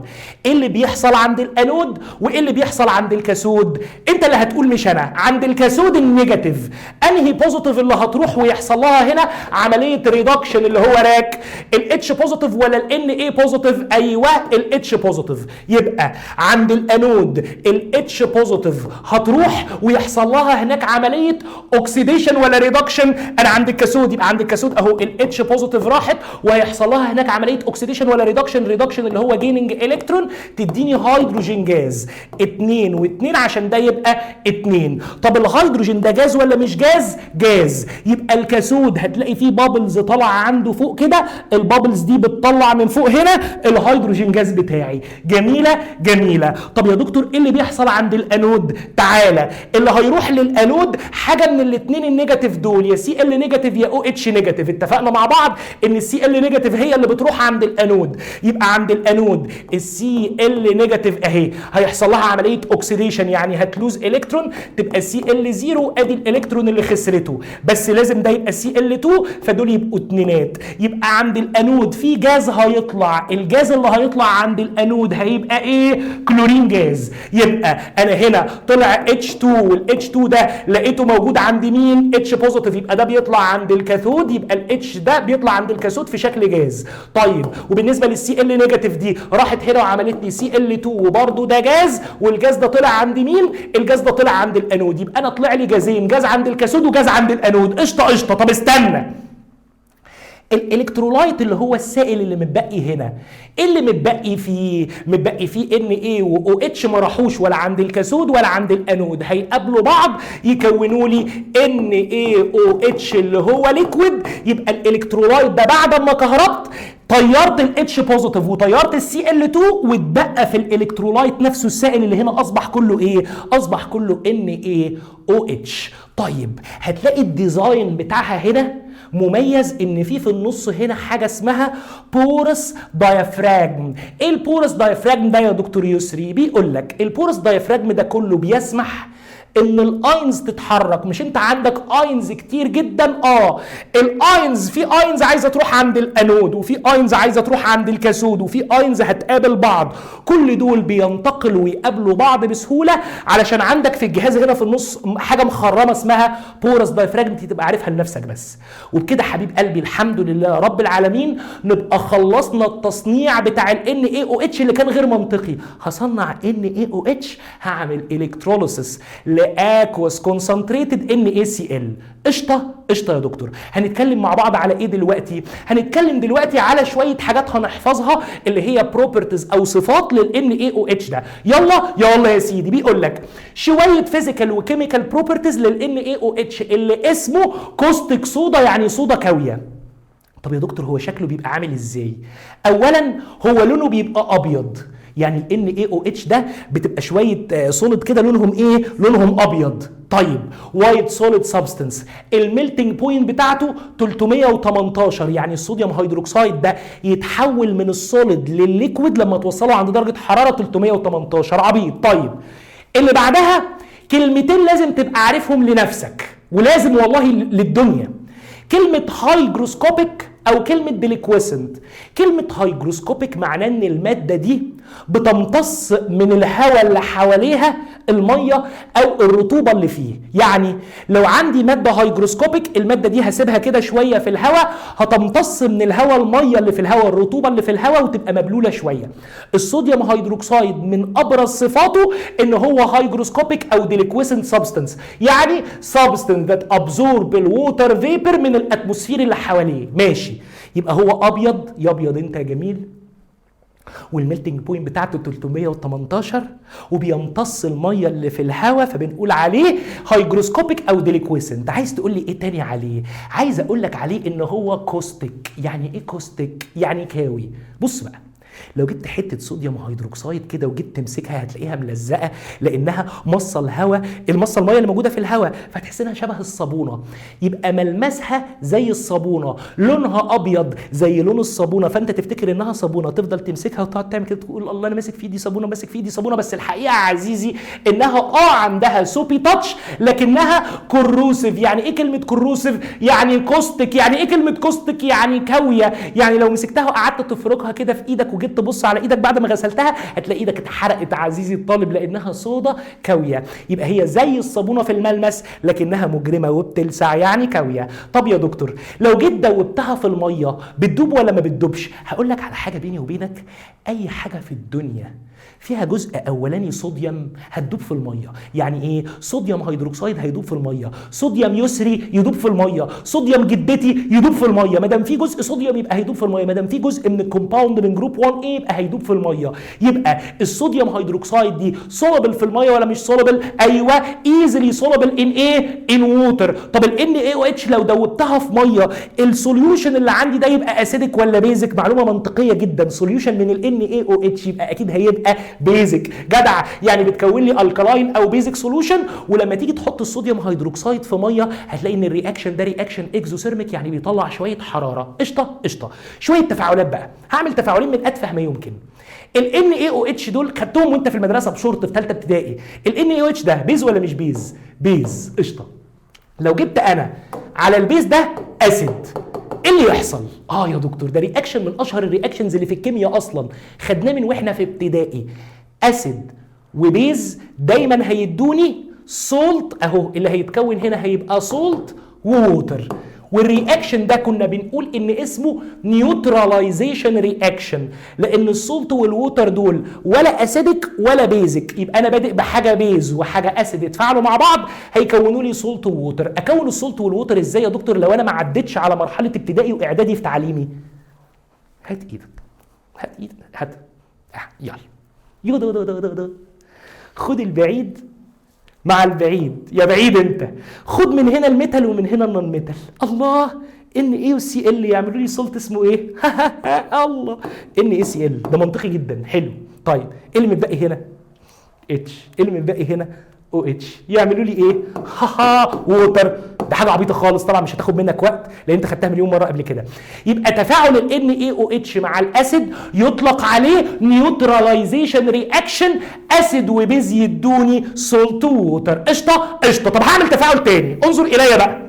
Speaker 1: ايه اللي بيحصل عند الانود وايه اللي بيحصل عند ال cathode؟ انت اللي هتقول مش انا. عند ال cathode ال negative انهي positive اللي هتروح ويحصل لها هنا عملية reduction اللي هو راك؟ ال H positive ولا ال Na positive؟ ايوه ال H positive. يبقى عند ال anode ال H positive هتروح ويحصل لها هناك عملية oxidation ولا reduction؟ انا عند ال cathode، يبقى عند ال cathode اهو ال H positive راحت وهيحصل لها هناك عملية oxidation ولا reduction؟ reduction اللي هو gaining electron، تديني hydrogen gas 2 و2 عشان ده يبقى 2. طب الهيدروجين ده جاز ولا مش gas؟ gas. يبقى ال cathode هتلاقي فيه bubbles طالعه عنده فوق كده، ال bubbles دي بتطلع من فوق هنا ال hydrogen gas بتاعي. جميلة جميلة. طب يا دكتور ايه اللي بيحصل عند الانود؟ تعالى، اللي هيروح للانود حاجة من الاثنين ال negative دول، يا Cl negative يا OH negative. اتفقنا مع بعض ان ال Cl negative هي اللي بتروح عند الانود. يبقى عند ال anode ال Cl negative اهي هيحصل لها عملية oxidation، يعني هت lose electron تبقى Cl 0، ادي الالكترون اللي خسرته، بس لازم ده يبقى Cl 2 فدول يبقوا اتنينات. يبقى عند الانود في جاز هيطلع، الجاز اللي هيطلع عند الانود هيبقى ايه؟ chlorine gas. يبقى انا هنا طلع H2، وال H2 ده لقيته موجود عند مين؟ H positive، يبقى ده بيطلع عند ال cathode، يبقى ال H ده بيطلع عند ال cathode في شكل جاز. طيب وبالنسبة لل Cl negative دي راحت هنا وعملت لي Cl 2 وبرده ده gas، وال gas ده طلع عند مين؟ الجاز ده طلع عند الانود. يبقى انا طلع لي جازين، جاز عند ال cathode و gas عند الانود. قشطه قشطه. طب استنى، ال electrolyte اللي هو السائل اللي متبقي هنا، ايه اللي متبقي فيه؟ متبقي فيه Na و OH ما راحوش ولا عند ال cathode ولا عند الانود، هيقابلوا بعض يكونوا لي NaOH اللي هو liquid. يبقى ال electrolyte ده بعد ما كهربت طيرت ال H positive وطيرت ال Cl 2، واتبقى في ال electrolyte نفسه السائل اللي هنا اصبح كله ايه؟ اصبح كله NaOH. طيب هتلاقي ال design بتاعها هنا مميز، ان في النص هنا حاجة اسمها porous diaphragm. ايه ال porous diaphragm ده يا دكتور يسري؟ بيقول لك ال porous diaphragm ده كله بيسمح ان ال ions تتحرك. مش انت عندك ions كتير جدا؟ ال ions، في ions عايزه تروح عند الانود، وفي ions عايزه تروح عند ال cathode، وفي ions هتقابل بعض. كل دول بينتقلوا ويقابلوا بعض بسهولة علشان عندك في الجهاز هنا في النص حاجة مخرمة اسمها porous diaphragm، دي تبقى عارفها لنفسك بس. وبكده حبيب قلبي الحمد لله رب العالمين نبقى خلصنا التصنيع بتاع ال NaOH اللي كان غير منطقي. هصنع NaOH، هعمل electrolysis ل aqueous concentrated NaCl. قشطه قشطه يا دكتور. هنتكلم مع بعض على ايه دلوقتي؟ هنتكلم دلوقتي على شوية حاجات هنحفظها اللي هي properties او صفات لل NaOH ده. يلا يلا يا سيدي. بيقول لك شوية physical و chemical properties لل NaOH اللي اسمه caustic soda، يعني صودا كاويه. طب يا دكتور هو شكله بيبقى عامل ازاي؟ اولا هو لونه بيبقى ابيض، يعني ال NaOH ده بتبقى شوية solid كده لونهم ايه؟ لونهم ابيض. طيب white solid substance، ال melting point بتاعته 318، يعني ال sodium hydroxide ده يتحول من ال solid لل liquid لما توصله عند درجه حرارة 318. عبيط. طيب اللي بعدها كلمتين لازم تبقى عارفهم لنفسك ولازم والله للدنيا، كلمة hygroscopic او كلمة deliquescent. كلمة hygroscopic معناه ان المادة دي بتمتص من الهواء اللي حواليها المية او الرطوبة اللي فيه. يعني لو عندي مادة hygroscopic، المادة دي هسيبها كده شوية في الهواء، هتمتص من الهواء المية اللي في الهواء، الرطوبة اللي في الهواء، وتبقى مبلوله شوية. ال sodium hydroxide من ابرز صفاته ان هو hygroscopic او deliquescent substance، يعني substance that absorb ال water vapor من ال atmosphere اللي حواليه. ماشي، يبقى هو ابيض، يا ابيض انت يا جميل. وال melting point بتاعته 318، وبيمتص المية اللي في الهواء، فبنقول عليه hygroscopic او deliquescent. عايز تقول لي ايه تاني عليه؟ عايز اقول لك عليه ان هو caustic. يعني ايه caustic؟ يعني كاوي. بص بقى، لو جبت حتة sodium hydroxide كده وجيت تمسكها هتلاقيها ملزقه، لانها مصه الهواء، المصة المية اللي موجودة في الهواء، فتحس انها شبه الصابونه، يبقى ملمسها زي الصابونه، لونها ابيض زي لون الصابونه، فانت تفتكر انها صابونه، تفضل تمسكها وتقعد تعمل كده تقول الله انا ماسك في ايدي صابونه، ماسك في ايدي صابونه، بس الحقيقة عزيزي انها عندها soapy touch لكنها corrosive. يعني ايه كلمة corrosive؟ يعني caustic. يعني ايه كلمة caustic؟ يعني كاويه. يعني لو مسكتها وقعدت تفركها كده في ايدك وجيت تبص على ايدك بعد ما غسلتها هتلاقي ايدك اتحرقت عزيزي الطالب، لانها صودا كاويه. يبقى هي زي الصابونه في الملمس لكنها مجرمه وبتلسع، يعني كاويه. طب يا دكتور لو جيت دوبتها في المية بتدوب ولا ما بتدوبش؟ هقول لك على حاجة بيني وبينك، اي حاجة في الدنيا فيها جزء اولاني صوديوم هتدوب في المية. يعني ايه؟ sodium hydroxide هيدوب في المية، صوديوم يسري يدوب في المية، صوديوم جدتي يدوب في المية. ما دام في جزء صوديوم يبقى هيدوب في المية، ما دام في جزء من ال compound من group 1 A يبقى هيدوب في المية. يبقى ال sodium hydroxide دي soluble في المية ولا مش soluble؟ ايوه، easily soluble in ايه؟ in water. طب ال NaOH لو دوبتها في مية ال solution اللي عندي ده يبقى acidic ولا basic؟ معلومة منطقية جدا، solution من ال NaOH يبقى اكيد هيبقى basic. جدع، يعني بتكون لي alkaline او basic solution. ولما تيجي تحط ال sodium hydroxide في مية هتلاقي ان ال reaction ده reaction exothermic، يعني بيطلع شوية حرارة. قشطه قشطه. شوية تفاعلات بقى، هعمل تفاعلين من اتفه ما يمكن. ال NaOH دول خدتهم وانت في المدرسة بشورت في ثالثة ابتدائي. ال NaOH ده base ولا مش base؟ base. قشطه. لو جبت انا على ال base ده acid ايه اللي يحصل؟ يا دكتور ده reaction من اشهر ال reactions اللي في الكيمياء اصلا، خدناه من واحنا في ابتدائي. acid و base دايما هيدوني salt، اهو اللي هيتكون هنا هيبقى salt و water. وال reaction ده كنا بنقول ان اسمه neutralization reaction، لان ال salt وال water دول ولا acidic ولا basic، يبقى انا بادئ بحاجة base وحاجه acid يتفاعلوا مع بعض هيكونوا لي salt و water. اكون ال salt وال water ازاي يا دكتور لو انا ما عدتش على مرحلة ابتدائي واعدادي في تعليمي؟ هات ايدك، هات ايدك، هات، يلا يو دو دو دو دو دو. خد البعيد مع البعيد يا بعيد انت، خد من هنا ال metal ومن هنا ال non metal. الله، Na و Cl يعملوا لي salt اسمه ايه؟ الله، NaCl. ده منطقي جدا، حلو. طيب ايه اللي متبقي هنا؟ H. ايه اللي متبقي هنا؟ OH. يعملوا لي ايه؟ ها، water. ده حاجة عبيطه خالص، طبعا مش هتاخد منك وقت لان انت خدتها مليون مرة قبل كده. يبقى تفاعل ال NaOH مع ال acid يطلق عليه neutralization reaction، acid و base يدوني salt water. قشطه قشطه. طب هعمل تفاعل تاني، انظر الي بقى.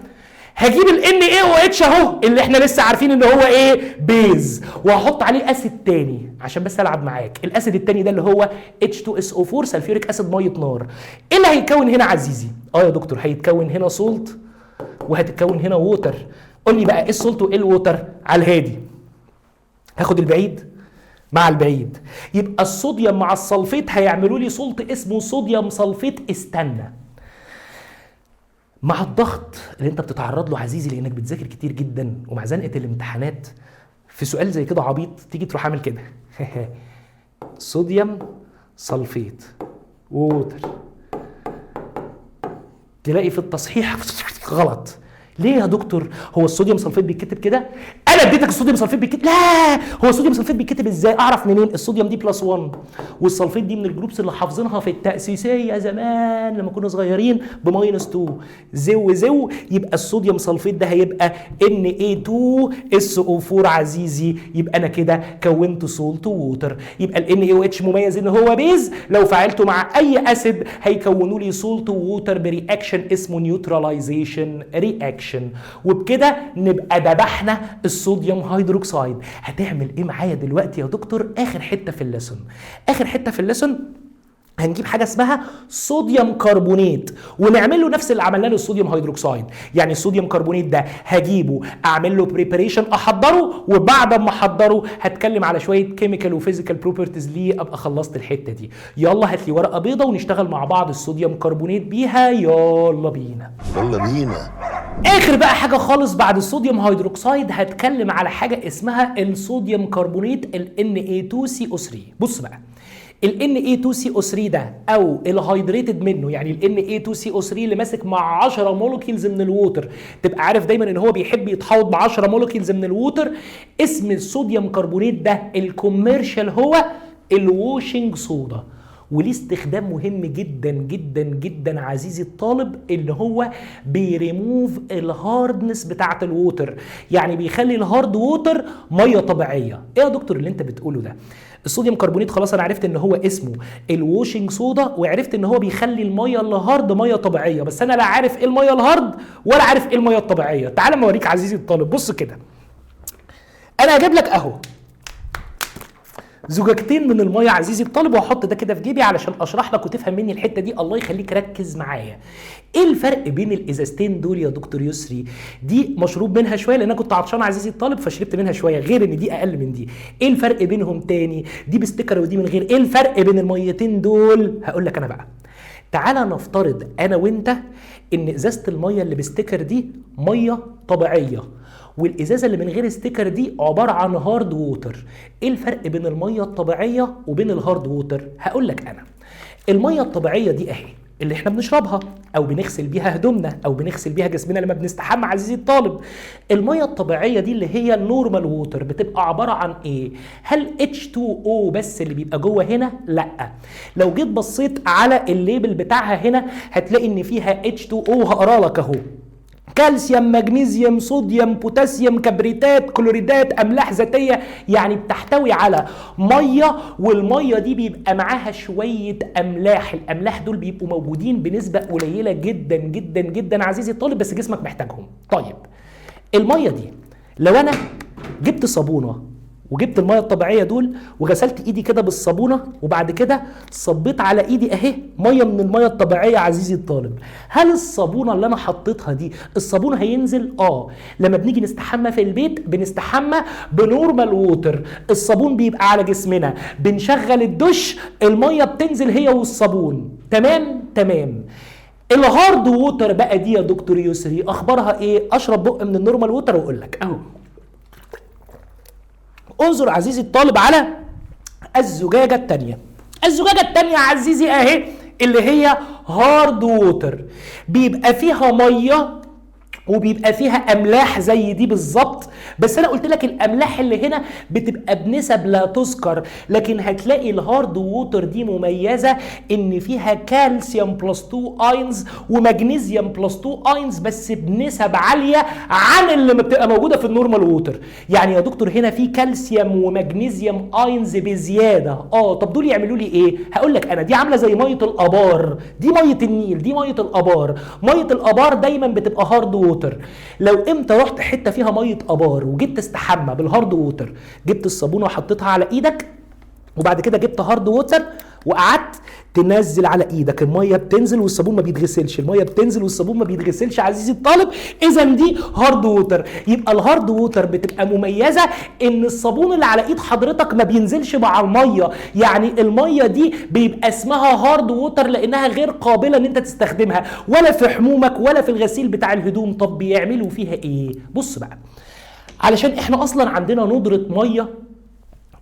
Speaker 1: هجيب ال NaOH اهو اللي احنا لسه عارفين ان هو ايه؟ base، وهحط عليه acid تاني عشان بس العب معاك. ال acid التاني ده اللي هو H2SO4 sulfuric acid، مية نار. ايه اللي هيتكون هنا عزيزي؟ يا دكتور هيتكون هنا salt وهتتكون هنا water. قول لي بقى ايه ال salt وايه ال water؟ على الهادي، هاخد البعيد مع البعيد، يبقى الصوديوم مع ال sulfate هيعملوا لي salt اسمه sodium sulfate. استنى، مع الضغط اللي انت بتتعرض له عزيزي لانك بتذاكر كتير جدا ومع زنقه الامتحانات في سؤال زي كده عبيط تيجي تروح عامل كده sodium sulfate water، تلاقي في التصحيح غلط. ليه يا دكتور؟ هو ال sodium sulfate بيتكتب كده؟ انا اديتك ال sodium sulfate بيتكتب؟ لا، هو ال sodium sulfate بيتكتب ازاي؟ اعرف منين؟ الصوديوم دي plus 1 وال sulfate دي من ال groups اللي حافظينها في التاسيسية زمان لما كنا صغيرين ب minus 2 زو زو، يبقى ال sodium sulfate ده هيبقى Na2SO4 عزيزي. يبقى انا كده كونت salt water. يبقى ال NaOH مميز ان هو base، لو فعلته مع اي acid هيكونوا لي salt water ب reaction اسمه neutralization reaction. وبكده نبقى ذبحنا ال sodium hydroxide. هتعمل ايه معايا دلوقتي يا دكتور؟ اخر حتة في ال lesson، اخر حتة في ال lesson هنجيب حاجة اسمها sodium carbonate ونعمل له نفس اللي عملناه لل sodium hydroxide. يعني ال sodium carbonate ده هجيبه اعمل له preparation، احضره، وبعد ما احضره هتكلم على شوية chemical و physical properties ليه، ابقى خلصت الحتة دي. يلا هات لي ورقة بيضة ونشتغل مع بعض ال sodium carbonate بيها. يلا بينا.
Speaker 2: يلا بينا.
Speaker 1: اخر بقى حاجة خالص بعد ال sodium hydroxide هتكلم على حاجة اسمها ال sodium carbonate ال Na2CO3. بص بقى، ال Na2CO3 ده او ال hydrated منه، يعني ال Na2CO3 اللي ماسك مع 10 molecules من ال water، تبقى عارف دايما ان هو بيحب يتحوط ب 10 molecules من ال water. اسم ال sodium carbonate ده ال commercial هو ال washing soda، وليه استخدام مهم جدا جدا جدا عزيزي الطالب، اللي هو بيريموف الهاردنس بتاعت ال water، يعني بيخلي ال hard water مية طبيعية. ايه يا دكتور اللي انت بتقوله ده؟ ال sodium carbonate خلاص انا عرفت ان هو اسمه ال washing soda، وعرفت ان هو بيخلي المية اللي hard مية طبيعيه، بس انا لا عارف ايه المية ال hard ولا عارف ايه المية الطبيعية. تعال ما اوريك عزيزي الطالب. بص كده، انا هجيب لك اهو زجاجتين من المية عزيزي الطالب، وهحط ده كده في جيبي علشان اشرح لك وتفهم مني الحتة دي. الله يخليك ركز معايا. ايه الفرق بين الازازتين دول يا دكتور يسري؟ دي مشروب منها شوية لان انا كنت عطشان عزيزي الطالب فشربت منها شوية، غير ان دي اقل من دي. ايه الفرق بينهم تاني؟ دي ب sticker ودي من غير. ايه الفرق بين الميتين دول؟ هقول لك انا بقى. تعالى نفترض انا وانت ان ازازة المية اللي ب sticker دي مية طبيعية، والازازه اللي من غير sticker دي عبارة عن hard water. ايه الفرق بين المية الطبيعية وبين ال hard water؟ هقول لك انا. المية الطبيعية دي اهي اللي احنا بنشربها او بنغسل بيها هدومنا او بنغسل بيها جسمنا لما بنستحمى عزيزي الطالب. المية الطبيعية دي اللي هي ال normal water بتبقى عبارة عن ايه؟ هل H2O بس اللي بيبقى جوه هنا؟ لا. لو جيت بصيت على ال label بتاعها هنا هتلاقي ان فيها H2O، هقرا لك اهو: كالسيوم، مغنيسيوم، صوديوم، بوتاسيوم، كبريتات، كلوريدات، املاح ذاتيه. يعني بتحتوي على مية، والمية دي بيبقى معاها شوية املاح. الاملاح دول بيبقوا موجودين بنسبة قليله جدا جدا جدا عزيزي الطالب، بس جسمك محتاجهم. طيب المية دي لو انا جبت صابونه وجبت المية الطبيعية دول وغسلت ايدي كده بالصابونه، وبعد كده صبيت على ايدي اهي مية من المية الطبيعية عزيزي الطالب، هل الصابونه اللي انا حطيتها دي الصابون هينزل؟ لما بنيجي نستحمى في البيت بنستحمى ب normal water، الصابون بيبقى على جسمنا، بنشغل الدش، المية بتنزل هي والصابون. تمام تمام. ال hard water بقى دي يا دكتور يسري اخبارها ايه؟ اشرب بق من ال normal water واقول لك اهو. انظر عزيزي الطالب على الزجاجة التانية. الزجاجة التانية عزيزي اهي اللي هي hard water، بيبقى فيها مية وبيبقى فيها املاح زي دي بالظبط، بس انا قلت لك الاملاح اللي هنا بتبقى بنسب لا تذكر، لكن هتلاقي ال hard water دي مميزة ان فيها calcium plus 2 ions ومغنيسيوم plus 2 ions، بس بنسب عالية عن اللي بتبقى موجودة في ال normal water. يعني يا دكتور هنا في كالسيوم ومغنيسيوم ions بزيادة. طب دول يعملوا لي ايه؟ هقول لك انا، دي عامله زي مية الابار، دي مية النيل، دي مية الابار. مية الابار دايما بتبقى hard water. لو امتى رحت حتة فيها مية ابار وجيت تستحمى بال hard water، جبت الصابونه وحطيتها على ايدك، وبعد كده جبت hard water وقعدت تنزل على ايدك، المية بتنزل والصابون ما بيتغسلش، المية بتنزل والصابون ما بيتغسلش عزيزي الطالب. اذا دي hard water. يبقى ال hard water بتبقى مميزة ان الصابون اللي على ايد حضرتك ما بينزلش مع المية، يعني المية دي بيبقى اسمها hard water لانها غير قابله ان انت تستخدمها ولا في حمومك ولا في الغسيل بتاع الهدوم. طب بيعملوا فيها ايه؟ بص بقى، علشان احنا اصلا عندنا ندره مية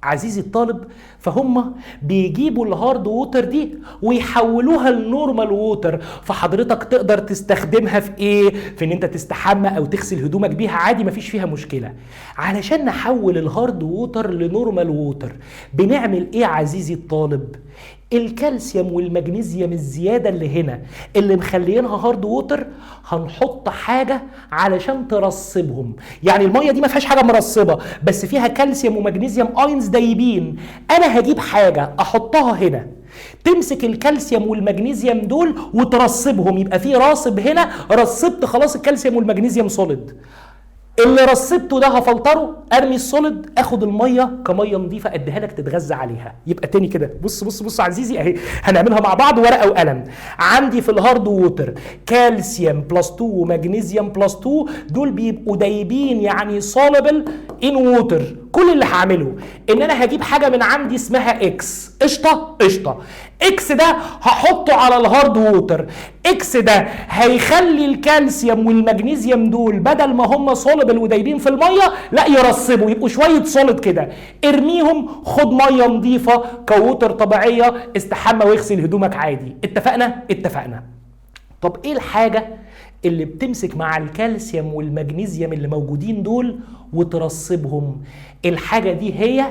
Speaker 1: عزيزي الطالب، فهم بيجيبوا ال hard water دي ويحولوها ل normal water، فحضرتك تقدر تستخدمها في ايه؟ في ان انت تستحمى او تغسل هدومك بيها عادي، مفيش فيها مشكلة. علشان نحول ال hard water ل normal water بنعمل ايه عزيزي الطالب؟ الكالسيوم والمغنيسيوم الزيادة اللي هنا اللي مخليينها hard water هنحط حاجة علشان ترسبهم. يعني المية دي ما فيهاش حاجة مرسبه، بس فيها كالسيوم ومغنيسيوم ions دايبين. انا هجيب حاجة احطها هنا تمسك الكالسيوم والمغنيسيوم دول وترسبهم، يبقى في راسب هنا، رسبت خلاص الكالسيوم والمغنيسيوم solid. اللي رسبته ده هفلتره؟ ارمي ال solid، اخد المية كمية نظيفة اديها لك تتغذى عليها. يبقى تاني كده، بص بص بص عزيزي، اهي هنعملها مع بعض ورقة وقلم. عندي في ال hard water calcium plus 2 و magnesium plus 2، دول بيبقوا دايبين يعني soluble in water. كل اللي هعمله ان انا هجيب حاجة من عندي اسمها X. قشطه قشطه. X ده هحطه على ال hard water. X ده هيخلي ال calcium وال magnesium دول بدل ما هم soluble ودايبين في المية، لا، يرسبوا يبقوا شوية solid كده. ارميهم، خد مية نظيفة ك water طبيعيه، استحمى واغسل هدومك عادي. اتفقنا؟ اتفقنا. طب ايه الحاجة اللي بتمسك مع ال calcium وال magnesium اللي موجودين دول وترسبهم؟ الحاجة دي هي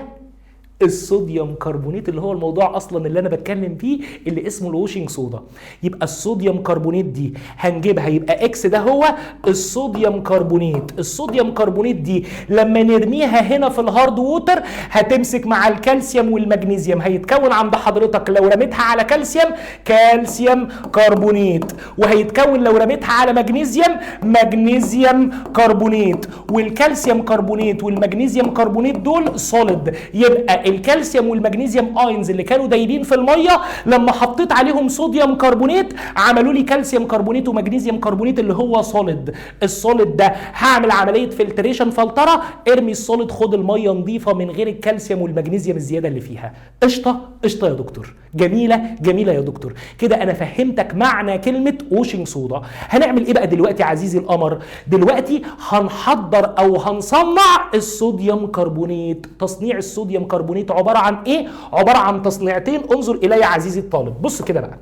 Speaker 1: ال sodium carbonate، اللي هو الموضوع اصلا اللي انا بتكلم فيه، اللي اسمه ال washing soda. يبقى ال sodium carbonate دي هنجيبها، يبقى X ده هو ال sodium carbonate. ال sodium carbonate دي لما نرميها هنا في ال hard water هتمسك مع ال calcium وال magnesium، هيتكون عند حضرتك لو رميتها على calcium، calcium carbonate، وهيتكون لو رميتها على magnesium، magnesium carbonate. وال calcium carbonate وال magnesium carbonate دول solid. يبقى ال calcium وال magnesium ions اللي كانوا دايبين في الميه، لما حطيت عليهم sodium carbonate عملوا لي calcium carbonate و magnesium carbonate اللي هو solid. ال solid ده هعمل عملية filtration، فلتره، ارمي ال solid، خد المية نظيفة من غير ال calcium وال magnesium الزيادة اللي فيها. قشطه قشطه يا دكتور. جميلة جميلة يا دكتور. كده انا فهمتك معنى كلمة washing soda. هنعمل ايه بقى دلوقتي عزيزي القمر؟ دلوقتي هنحضر او هنصنع ال sodium carbonate. تصنيع ال sodium carbonate عبارة عن ايه؟ عبارة عن تصنيعتين. انظر الي عزيزي الطالب، بص كده بقى،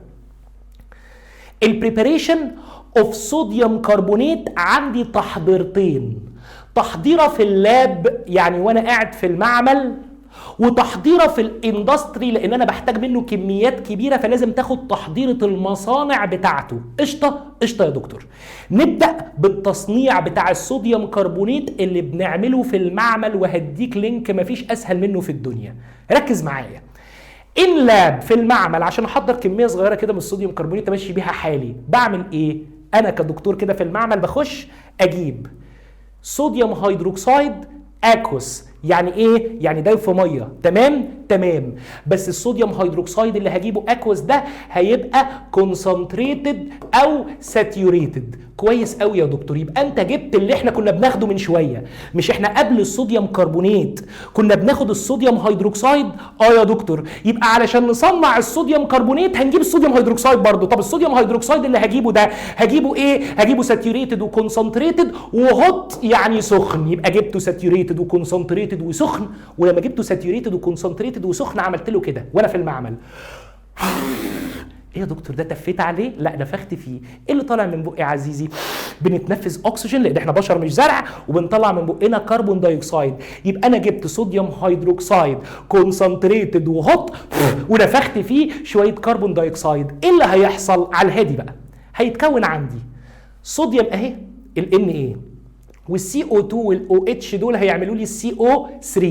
Speaker 1: ال preparation of sodium carbonate عندي تحضيرتين: تحضيره في ال lab، يعني وانا قاعد في المعمل، وتحضيره في ال industry، لان انا بحتاج منه كميات كبيرة فلازم تاخد تحضيره المصانع بتاعته. قشطه قشطه يا دكتور. نبدا بالتصنيع بتاع ال sodium carbonate اللي بنعمله في المعمل، وهديك link مفيش اسهل منه في الدنيا. ركز معايا. in lab، في المعمل، عشان احضر كمية صغيرة كده من ال sodium carbonate امشي بيها حالي، بعمل ايه؟ انا كدكتور كده في المعمل بخش اجيب sodium hydroxide aqueous. يعني ايه؟ يعني دايب في ميه. تمام تمام. بس ال sodium hydroxide اللي هجيبه aqueous ده هيبقى concentrated او saturated. كويس قوي يا دكتور. يبقى انت جبت اللي احنا كنا بناخده من شويه. مش احنا قبل ال sodium carbonate كنا بناخد ال sodium hydroxide؟ اه يا دكتور. يبقى علشان نصنع ال sodium carbonate هنجيب ال sodium hydroxide برضه. طب ال sodium hydroxide اللي هجيبه ده هجيبه ايه؟ هجيبه saturated و concentrated و hot، يعني سخن. يبقى جبته saturated و concentrated وسخن. ولما جبته saturated و concentrated وسخن عملت له كده وانا في المعمل. ايه يا دكتور ده؟ تفيت عليه؟ لا، نفخت فيه. ايه اللي طالع من بقي يا عزيزي؟ بنتنفس اكسجين لان احنا بشر مش زرع، وبنطلع من بقنا carbon dioxide. يبقى انا جبت sodium hydroxide concentrated و hot ونفخت فيه شوية carbon dioxide. ايه اللي هيحصل؟ على الهادي بقى، هيتكون عندي صوديوم اهي ال Na، وال CO2 وال OH دول هيعملوا لي ال CO3،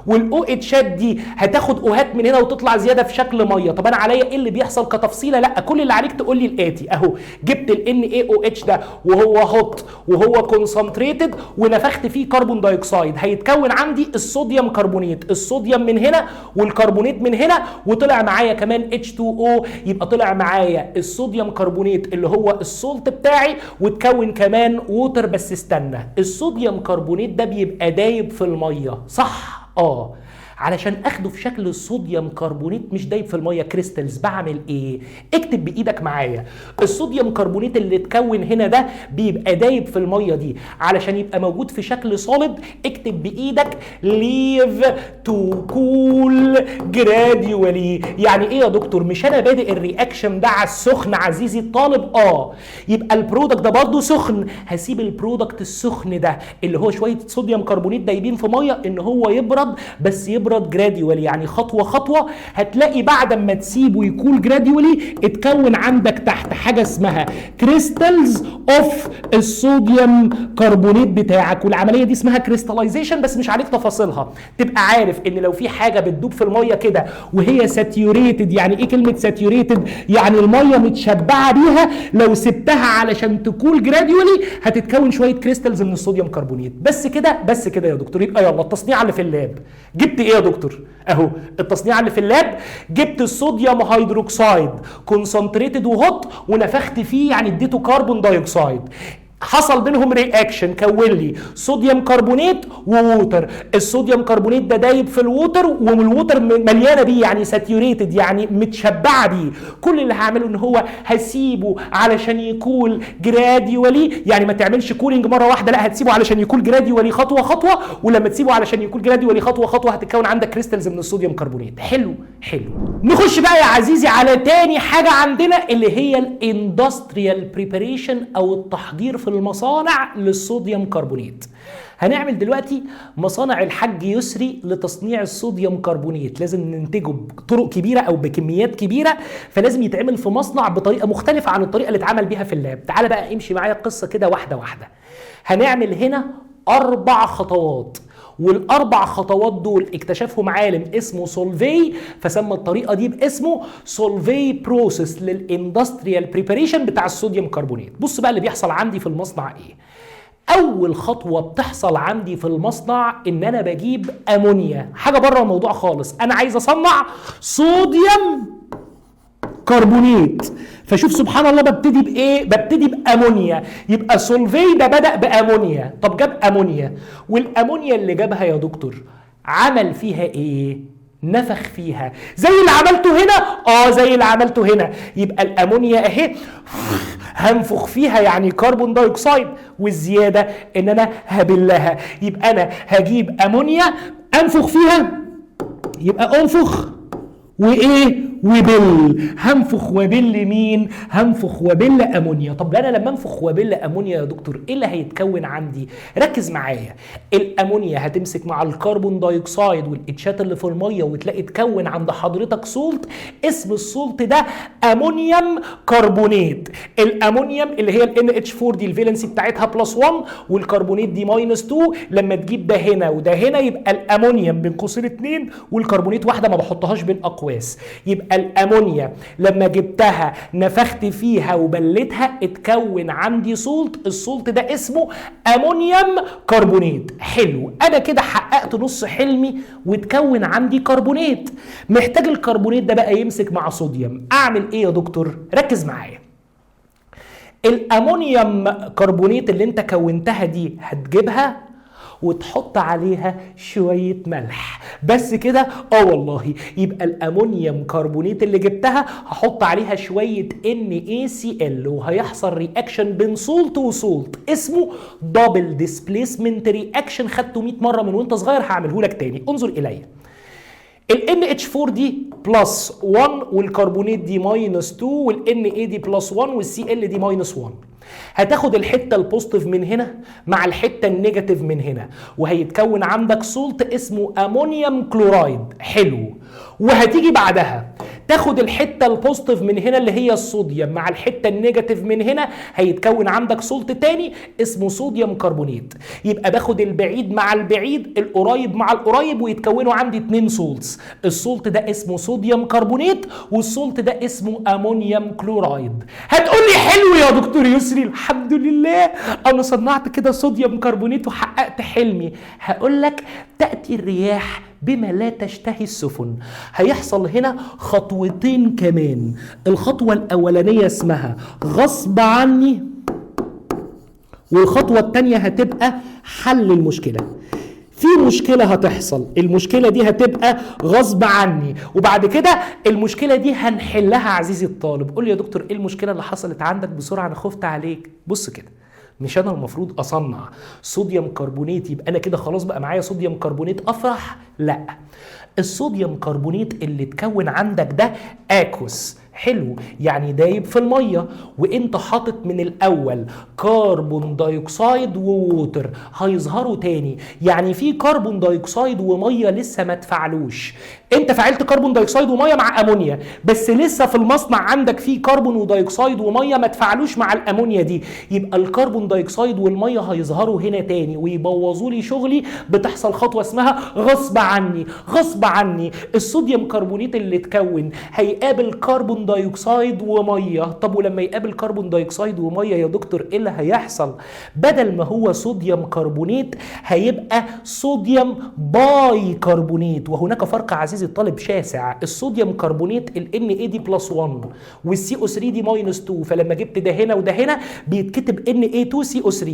Speaker 1: وال OH ات دي هتاخد O هات من هنا وتطلع زيادة في شكل ميه. طب انا عليا ايه اللي بيحصل كتفصيله؟ لا، كل اللي عليك تقول لي الاتي اهو: جبت ال NaOH ده وهو hot وهو concentrated ونفخت فيه carbon dioxide، هيتكون عندي ال sodium carbonate، الصوديوم من هنا والكربونات من هنا، وطلع معايا كمان H2O. يبقى طلع معايا ال sodium carbonate اللي هو ال salt بتاعي، وتكون كمان water. بس استنى، ال sodium carbonate ده بيبقى دايب في الميه، صح؟ اه. علشان اخده في شكل ال sodium carbonate مش دايب في المية crystals بعمل ايه؟ اكتب بايدك معايا. ال sodium carbonate اللي اتكون هنا ده بيبقى دايب في المية دي، علشان يبقى موجود في شكل solid اكتب بايدك leave to cool gradually. يعني ايه يا دكتور؟ مش انا بادئ ال reaction ده على السخن عزيزي الطالب؟ اه. يبقى ال product ده برضه سخن. هسيب ال product السخن ده اللي هو شوية sodium carbonate دايبين في مية ان هو يبرد، بس يبرد يبرد gradually، يعني خطوة خطوه. هتلاقي بعد ما تسيبه ي cool gradually اتكون عندك تحت حاجة اسمها crystals of ال sodium carbonate بتاعك، والعملية دي اسمها crystallization، بس مش عليك تفاصيلها. تبقى عارف ان لو في حاجة بتدوب في المية كده وهي saturated، يعني ايه كلمة saturated؟ يعني المية متشبعه بيها، لو سبتها علشان ت cool gradually هتتكون شوية crystals من ال sodium carbonate. بس كده، بس كده يا دكتور. يبقى يلا التصنيع اللي في ال lab جبت ايه يا دكتور؟ اهو التصنيع اللي في ال lab، جبت ال sodium hydroxide concentrated و hot ونفخت فيه، يعني اديته carbon dioxide، حصل بينهم reaction كون لي sodium carbonate و water. ال sodium carbonate ده دايب في ال water، وال water مليانة بيه، يعني saturated، يعني متشبعه بيه. كل اللي هعمله ان هو هسيبه علشان ي cool gradually، يعني ما تعملش cooling مرة واحده، لا هتسيبه علشان ي cool gradually خطوة خطوه، ولما تسيبه علشان ي cool gradually خطوة خطوة هتتكون عندك crystals من ال sodium carbonate. حلو حلو. نخش بقى يا عزيزي على تاني حاجة عندنا اللي هي ال industrial preparation او التحضير في المصانع لل sodium carbonate. هنعمل دلوقتي مصانع الحاج يسري لتصنيع ال sodium carbonate. لازم ننتجه بطرق كبيرة او بكميات كبيره، فلازم يتعمل في مصنع بطريقة مختلفة عن الطريقة اللي اتعمل بيها في ال lab. تعال بقى امشي معايا القصة كده واحدة واحده. هنعمل هنا 4 خطوات، والاربع خطوات دول اكتشفهم عالم اسمه سولفي، فسمى الطريقة دي باسمه Solvay process لل industrial preparation بتاع ال sodium carbonate. بص بقى اللي بيحصل عندي في المصنع ايه. اول خطوة بتحصل عندي في المصنع ان انا بجيب امونيا، حاجة بره الموضوع خالص، انا عايز اصنع sodium carbonate. فشوف سبحان الله ببتدي بايه؟ ببتدي بامونيا. يبقى سولفي ده بدا بامونيا. طب جاب امونيا، والامونيا اللي جابها يا دكتور عمل فيها ايه؟ نفخ فيها زي اللي عملته هنا، زي اللي عملته هنا. يبقى الامونيا اهي هنفخ فيها يعني carbon dioxide، والزيادة ان انا هبلها. يبقى انا هجيب امونيا انفخ فيها، يبقى انفخ وايه؟ وبل. هنفخ وبل مين؟ هنفخ وبل امونيا. طب انا لما انفخ وبل امونيا يا دكتور ايه اللي هيتكون عندي؟ ركز معايا، الامونيا هتمسك مع ال carbon dioxide وال H ات اللي في المية، وتلاقي اتكون عند حضرتك salt، اسم ال salt ده ammonium carbonate. الامونيوم اللي هي ال NH4 دي ال valency بتاعتها plus 1، والكربونات دي minus 2. لما تجيب ده هنا وده هنا يبقى الامونيوم بين قوسين 2 والكربونات واحدة ما بحطهاش بين اقواس. يبقى الامونيا لما جبتها نفخت فيها وبلتها اتكون عندي salt، ال salt ده اسمه ammonium carbonate. حلو، انا كده حققت نص حلمي واتكون عندي كربونات. محتاج الكربونات ده بقى يمسك مع صوديوم، اعمل ايه يا دكتور؟ ركز معايا. ال ammonium carbonate اللي انت كونتها دي هتجيبها وتحط عليها شوية ملح بس كده. والله يبقى ال ammonium carbonate اللي جبتها هحط عليها شوية NaCl، وهيحصل reaction بين salt و salt اسمه double displacement reaction. خدته 100 مرة من وانت صغير، هعمله لك تاني. انظر الي. ال NH4 دي plus 1، والكربونات دي minus 2، وال Na دي plus 1، وال Cl دي minus 1. هتاخد الحتة ال positive من هنا مع الحتة ال negative من هنا، وهيتكون عندك salt اسمه ammonium chloride. حلو. وهتيجي بعدها تاخد الحتة ال positive من هنا اللي هي الصوديوم مع الحتة ال negative من هنا، هيتكون عندك salt تاني اسمه sodium carbonate. يبقى باخد البعيد مع البعيد، القريب مع القريب، ويتكونوا عندي 2 salts. ال salt ده اسمه sodium carbonate، وال salt ده اسمه ammonium chloride. هتقول لي حلو يا دكتور يسري، الحمد لله انا صنعت كده sodium carbonate وحققت حلمي. هقول لك تأتي الرياح بما لا تشتهي السفن. هيحصل هنا خطوتين كمان. الخطوة الأولانية اسمها غصب عني، والخطوة التانية هتبقى حل المشكلة. في مشكلة هتحصل، المشكلة دي هتبقى غصب عني، وبعد كده المشكلة دي هنحلها. عزيزي الطالب قول لي يا دكتور ايه المشكلة اللي حصلت عندك بسرعة، انا خفت عليك. بص كده، مش انا المفروض اصنع sodium carbonate يبقى انا كده خلاص بقى معايا sodium carbonate افرح؟ لا، ال sodium carbonate اللي اتكون عندك ده aqueous، حلو، يعني دايب في الميه، وانت حاطط من الاول carbon dioxide و water هيظهروا تاني، يعني في carbon dioxide ومية لسه ما تفعلوش. انت فعلت carbon dioxide ومية مع امونيا، بس لسه في المصنع عندك في كربون و dioxide ومية ما تفعلوش مع الامونيا دي، يبقى ال carbon dioxide والمية هيظهروا هنا تاني ويبوظوا لي شغلي. بتحصل خطوة اسمها غصب عني، غصب عني ال sodium carbonate اللي اتكون هيقابل carbon dioxide وميه. طب ولما يقابل carbon dioxide ومية يا دكتور ايه اللي هيحصل؟ بدل ما هو sodium carbonate هيبقى sodium bicarbonate. وهناك فرق عزيزي الطالب شاسع، ال sodium carbonate ال Na دي plus 1 وال CO3 دي minus 2، فلما جبت ده هنا وده هنا بيتكتب Na2CO3،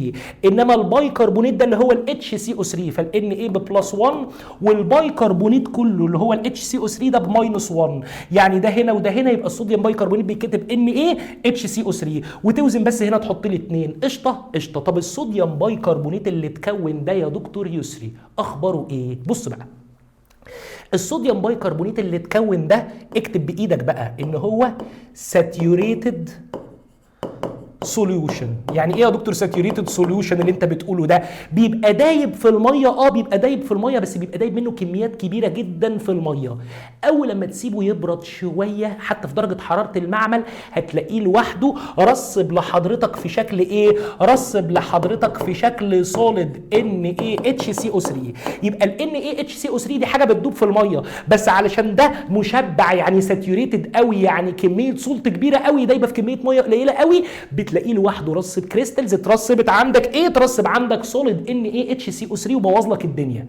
Speaker 1: انما البايكربونات ده اللي هو ال HCO3، فال Na ب plus 1 والبايكربونات كله اللي هو ال HCO3 ده ب minus 1، يعني ده هنا وده هنا يبقى ال sodium bicarbonate بيتكتب NaHCO3، وتوزن بس هنا تحط لي 2. قشطه قشطه. طب ال sodium bicarbonate اللي اتكون ده يا دكتور يسري اخباره ايه؟ بص بقى، ال sodium bicarbonate اللي اتكون ده اكتب بايدك بقى ان هو saturated solution. يعني ايه يا دكتور saturated solution اللي انت بتقوله ده؟ بيبقى دايب في الميه. بيبقى دايب في الميه، بس بيبقى دايب منه كميات كبيرة جدا في الميه. اول لما تسيبه يبرد شوية حتى في درجه حرارة المعمل هتلاقيه لوحده رسب لحضرتك في شكل ايه؟ رسب لحضرتك في شكل solid NaHCO3. يبقى ال NaHCO3 دي حاجة بتدوب في الميه، بس علشان ده مشبع يعني saturated قوي، يعني كمية salt كبيرة قوي دايبه في كمية مية قليله قوي، بتلاقيه لوحده رسب crystals. اترسبت عندك ايه؟ اترسب عندك solid NaHCO3 وبوظ لك الدنيا.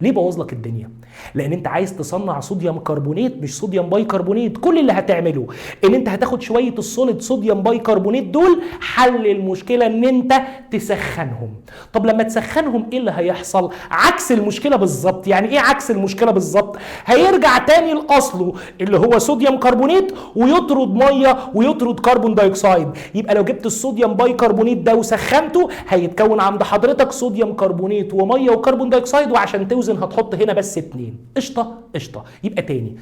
Speaker 1: ليه بوظ لك الدنيا؟ لان انت عايز تصنع sodium carbonate مش sodium bicarbonate. كل اللي هتعمله ان انت هتاخد شوية ال solid sodium bicarbonate دول، حل المشكلة ان انت تسخنهم. طب لما تسخنهم ايه اللي هيحصل؟ عكس المشكلة بالظبط. يعني ايه عكس المشكلة بالظبط؟ هيرجع تاني لاصله اللي هو sodium carbonate ويطرد مية ويطرد carbon dioxide. يبقى لو جبت ال sodium bicarbonate ده وسخنته هيتكون عند حضرتك sodium carbonate ومية و carbon dioxide، وعشان توزن هتحط هنا بس 2. قشطه قشطه. يبقى تاني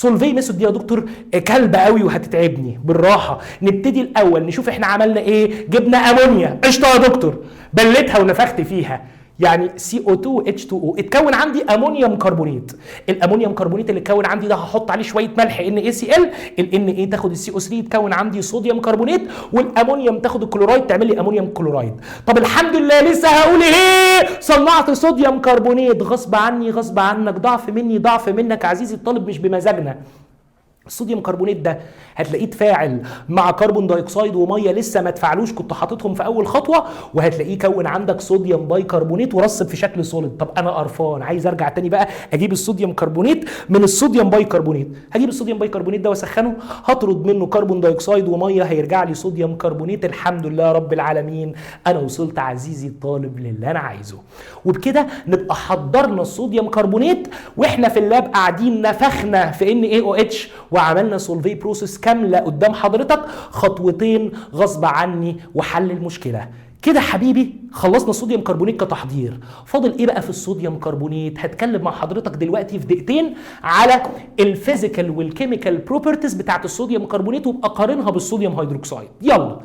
Speaker 1: Solvay method دي يا دكتور كلبه قوي وهتتعبني. بالراحة، نبتدي الاول نشوف احنا عملنا ايه. جبنا امونيا، قشطه يا دكتور، بليتها ونفخت فيها، يعني CO2 H2O، اتكون عندي ammonium carbonate. ال ammonium carbonate اللي اتكون عندي ده هحط عليه شوية ملح NaCl، ال Na تاخد ال CO3 يتكون عندي sodium carbonate، والامونيوم تاخد الكلورايد تعمل لي ammonium chloride. طب الحمد لله لسه هقول ايه؟ صنعت sodium carbonate غصب عني غصب عنك، ضعف مني ضعف منك عزيزي الطالب، مش بمزاجنا. ال sodium carbonate ده هتلاقيه تفاعل مع carbon dioxide ومية لسه ما تفاعلوش، كنت حاططهم في اول خطوة، وهتلاقيه كون عندك sodium bicarbonate ورسب في شكل solid. طب انا قرفان عايز ارجع تاني بقى اجيب ال sodium carbonate من ال sodium bicarbonate. هجيب ال sodium bicarbonate ده واسخنه، هطرد منه carbon dioxide ومية، هيرجع لي sodium carbonate. الحمد لله رب العالمين، انا وصلت عزيزي الطالب للي انا عايزه. وبكده نبقى حضرنا ال sodium carbonate واحنا في ال lab قاعدين نفخنا في NaOH وعملنا Solvay process كاملة قدام حضرتك، خطوتين غصب عني وحل المشكلة. كده حبيبي خلصنا ال sodium carbonate كتحضير. فاضل ايه بقى في ال sodium carbonate؟ هتكلم مع حضرتك دلوقتي في دقيقتين على ال physical وال chemical properties بتاعت ال sodium carbonate وابقى قارنها بال sodium hydroxide. يلا،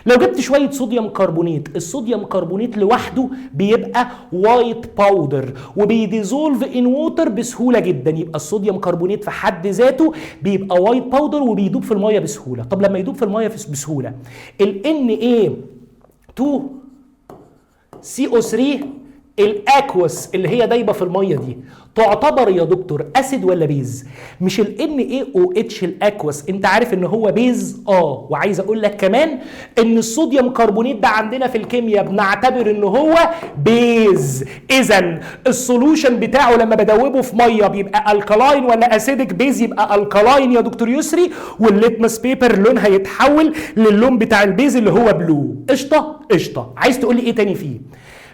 Speaker 1: لو جبت شوية sodium carbonate، ال sodium carbonate لوحده بيبقى white powder وبي dissolve in water بسهولة جدا. يبقى ال sodium carbonate في حد ذاته بيبقى white powder وبيدوب في المية بسهوله. طب لما يدوب في المية بسهوله، ال Na2CO3 ال aqueous اللي هي دايبه في المية دي تعتبر يا دكتور acid ولا base؟ مش ال NaOH ال aqueous انت عارف ان هو base؟ وعايز اقول لك كمان ان ال sodium carbonate ده عندنا في الكيمياء بنعتبر ان هو base. اذا ال solution بتاعه لما بدوبه في مية بيبقى alkaline ولا acidic؟ base، يبقى alkaline يا دكتور يسري، وال litmus paper لونها يتحول للون بتاع ال base اللي هو blue. قشطه قشطه. عايز تقول لي ايه تاني فيه؟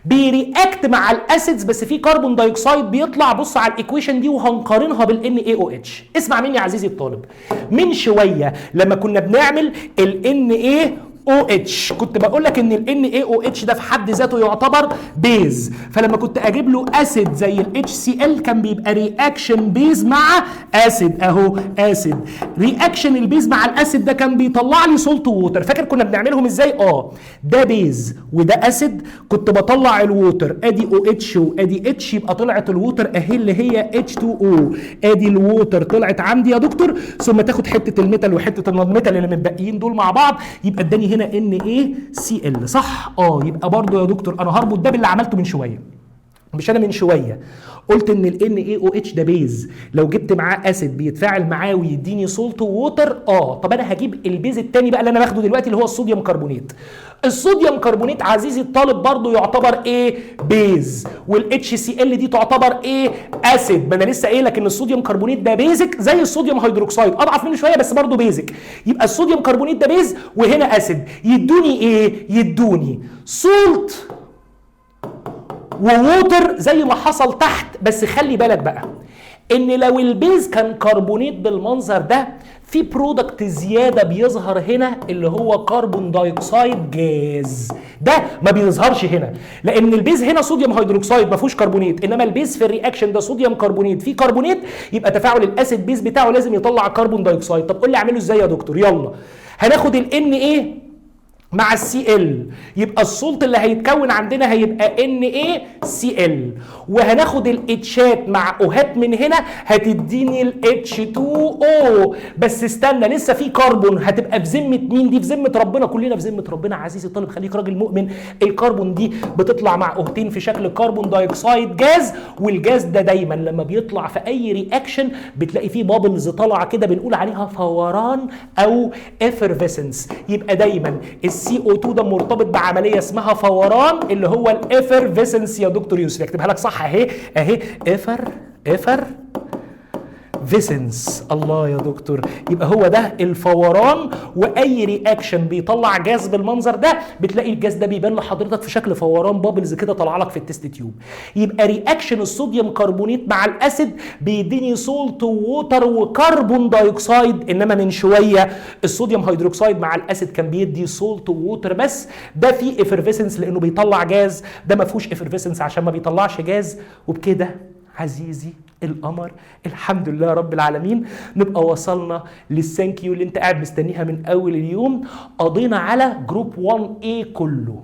Speaker 1: بي react مع ال acids بس في carbon dioxide بيطلع. بص على ال equation دي وهنقارنها بال NaOH. اسمع مني يا عزيزي الطالب، من شوية لما كنا بنعمل ال NaOH OH. كنت بقول لك ان ال NaOH ده في حد ذاته يعتبر base، فلما كنت اجيب له acid زي ال HCl كان بيبقى reaction base مع acid، اهو acid. reaction ال base مع ال acid ده كان بيطلع لي salt water. فاكر كنا بنعملهم ازاي؟ ده base وده acid، كنت بطلع ال water، ادي OH وادي H، يبقى طلعت ال water اهي اللي هي H2O. ادي ال water طلعت عندي يا دكتور، ثم تاخد حتة ال metal وحتة ال non metal اللي متبقيين دول مع بعض، يبقى اداني هنا NaCl، صح؟ يبقى برضو يا دكتور انا هربط ده باللي عملته من شوية. مش انا من شوية قلت ان ال NaOH ده base، لو جبت معاه acid بيتفاعل معاه ويديني salt water؟ طب انا هجيب ال base الثاني بقى اللي انا باخده دلوقتي اللي هو ال sodium carbonate. ال sodium carbonate عزيزي الطالب برضو يعتبر ايه؟ base. وال HCl دي تعتبر ايه؟ acid. ما انا لسه قايل لك ان ال sodium carbonate ده basic زي ال sodium hydroxide، اضعف منه شوية بس برضو basic. يبقى ال sodium carbonate ده base وهنا acid، يدوني ايه؟ يدوني salt و water زي ما حصل تحت. بس خلي بالك بقى ان لو ال base كان كربونيت بالمنظر ده، في product زيادة بيظهر هنا اللي هو carbon dioxide gas. ده ما بيظهرش هنا لان ال base هنا sodium hydroxide ما فيهوش كربونيت، انما ال base في ال reaction ده sodium carbonate فيه كربونيت، يبقى تفاعل ال acid base بتاعه لازم يطلع carbon dioxide. طب قول لي اعمله ازاي يا دكتور؟ يلا هناخد ال Na مع ال Cl، يبقى ال salt اللي هيتكون عندنا هيبقى NaCl، وهناخد ال H ات مع O هات من هنا هتديني ال H2O. بس استنى لسه في كربون، هتبقى في ذمه مين دي؟ في ذمه ربنا، كلنا في ذمه ربنا. عزيزي الطالب خليك راجل مؤمن. الكربون دي بتطلع مع O تين في شكل carbon dioxide gas، وال gas ده دايما لما بيطلع في اي reaction بتلاقي فيه bubbles طالعه كده، بنقول عليها فوران او effervescence. يبقى دايما ال CO2 ده مرتبط بعملية اسمها فوران اللي هو ال effervescence يا دكتور يوسف. اكتبها لك صح اهي اهي، effervescence. الله يا دكتور، يبقى هو ده الفوران. واي reaction بيطلع جاز بالمنظر ده بتلاقي الجاز ده بيبان لحضرتك في شكل فوران bubbles كده طالعه لك في ال test tube. يبقى reaction ال sodium carbonate مع ال acid بيديني salt water و carbon dioxide، انما من شوية ال sodium hydroxide مع ال acid كان بيدي salt water بس. ده فيه effervescence لانه بيطلع جاز، ده ما فيهوش effervescence عشان ما بيطلعش جاز. وبكده عزيزي القمر الحمد لله رب العالمين نبقى وصلنا لل thank you اللي انت قاعد مستنيها من اول اليوم. قضينا على group 1A كله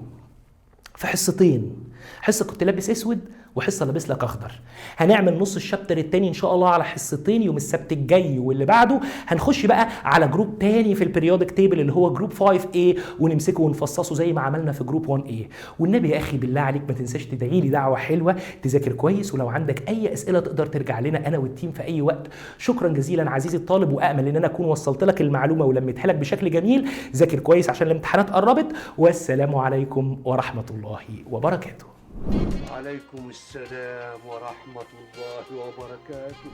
Speaker 1: في حصتين، حصة كنت لابس اسود وحصه لابس لك اخضر. هنعمل نص ال chapter التاني ان شاء الله على حصتين يوم السبت الجاي واللي بعده. هنخش بقى على group تاني في ال periodic table اللي هو group 5A، ونمسكه ونفصصه زي ما عملنا في group 1A. والنبي يا اخي بالله عليك ما تنساش تدعي لي دعوه حلوة، تذاكر كويس، ولو عندك اي اسئلة تقدر ترجع لنا انا وال team في اي وقت. شكرا جزيلا عزيزي الطالب، وامل ان انا اكون وصلت لك المعلومة ولميتها لك بشكل جميل. ذاكر كويس عشان الامتحانات قربت، والسلام عليكم ورحمة الله وبركاته.
Speaker 2: عليكم السلام ورحمة الله وبركاته.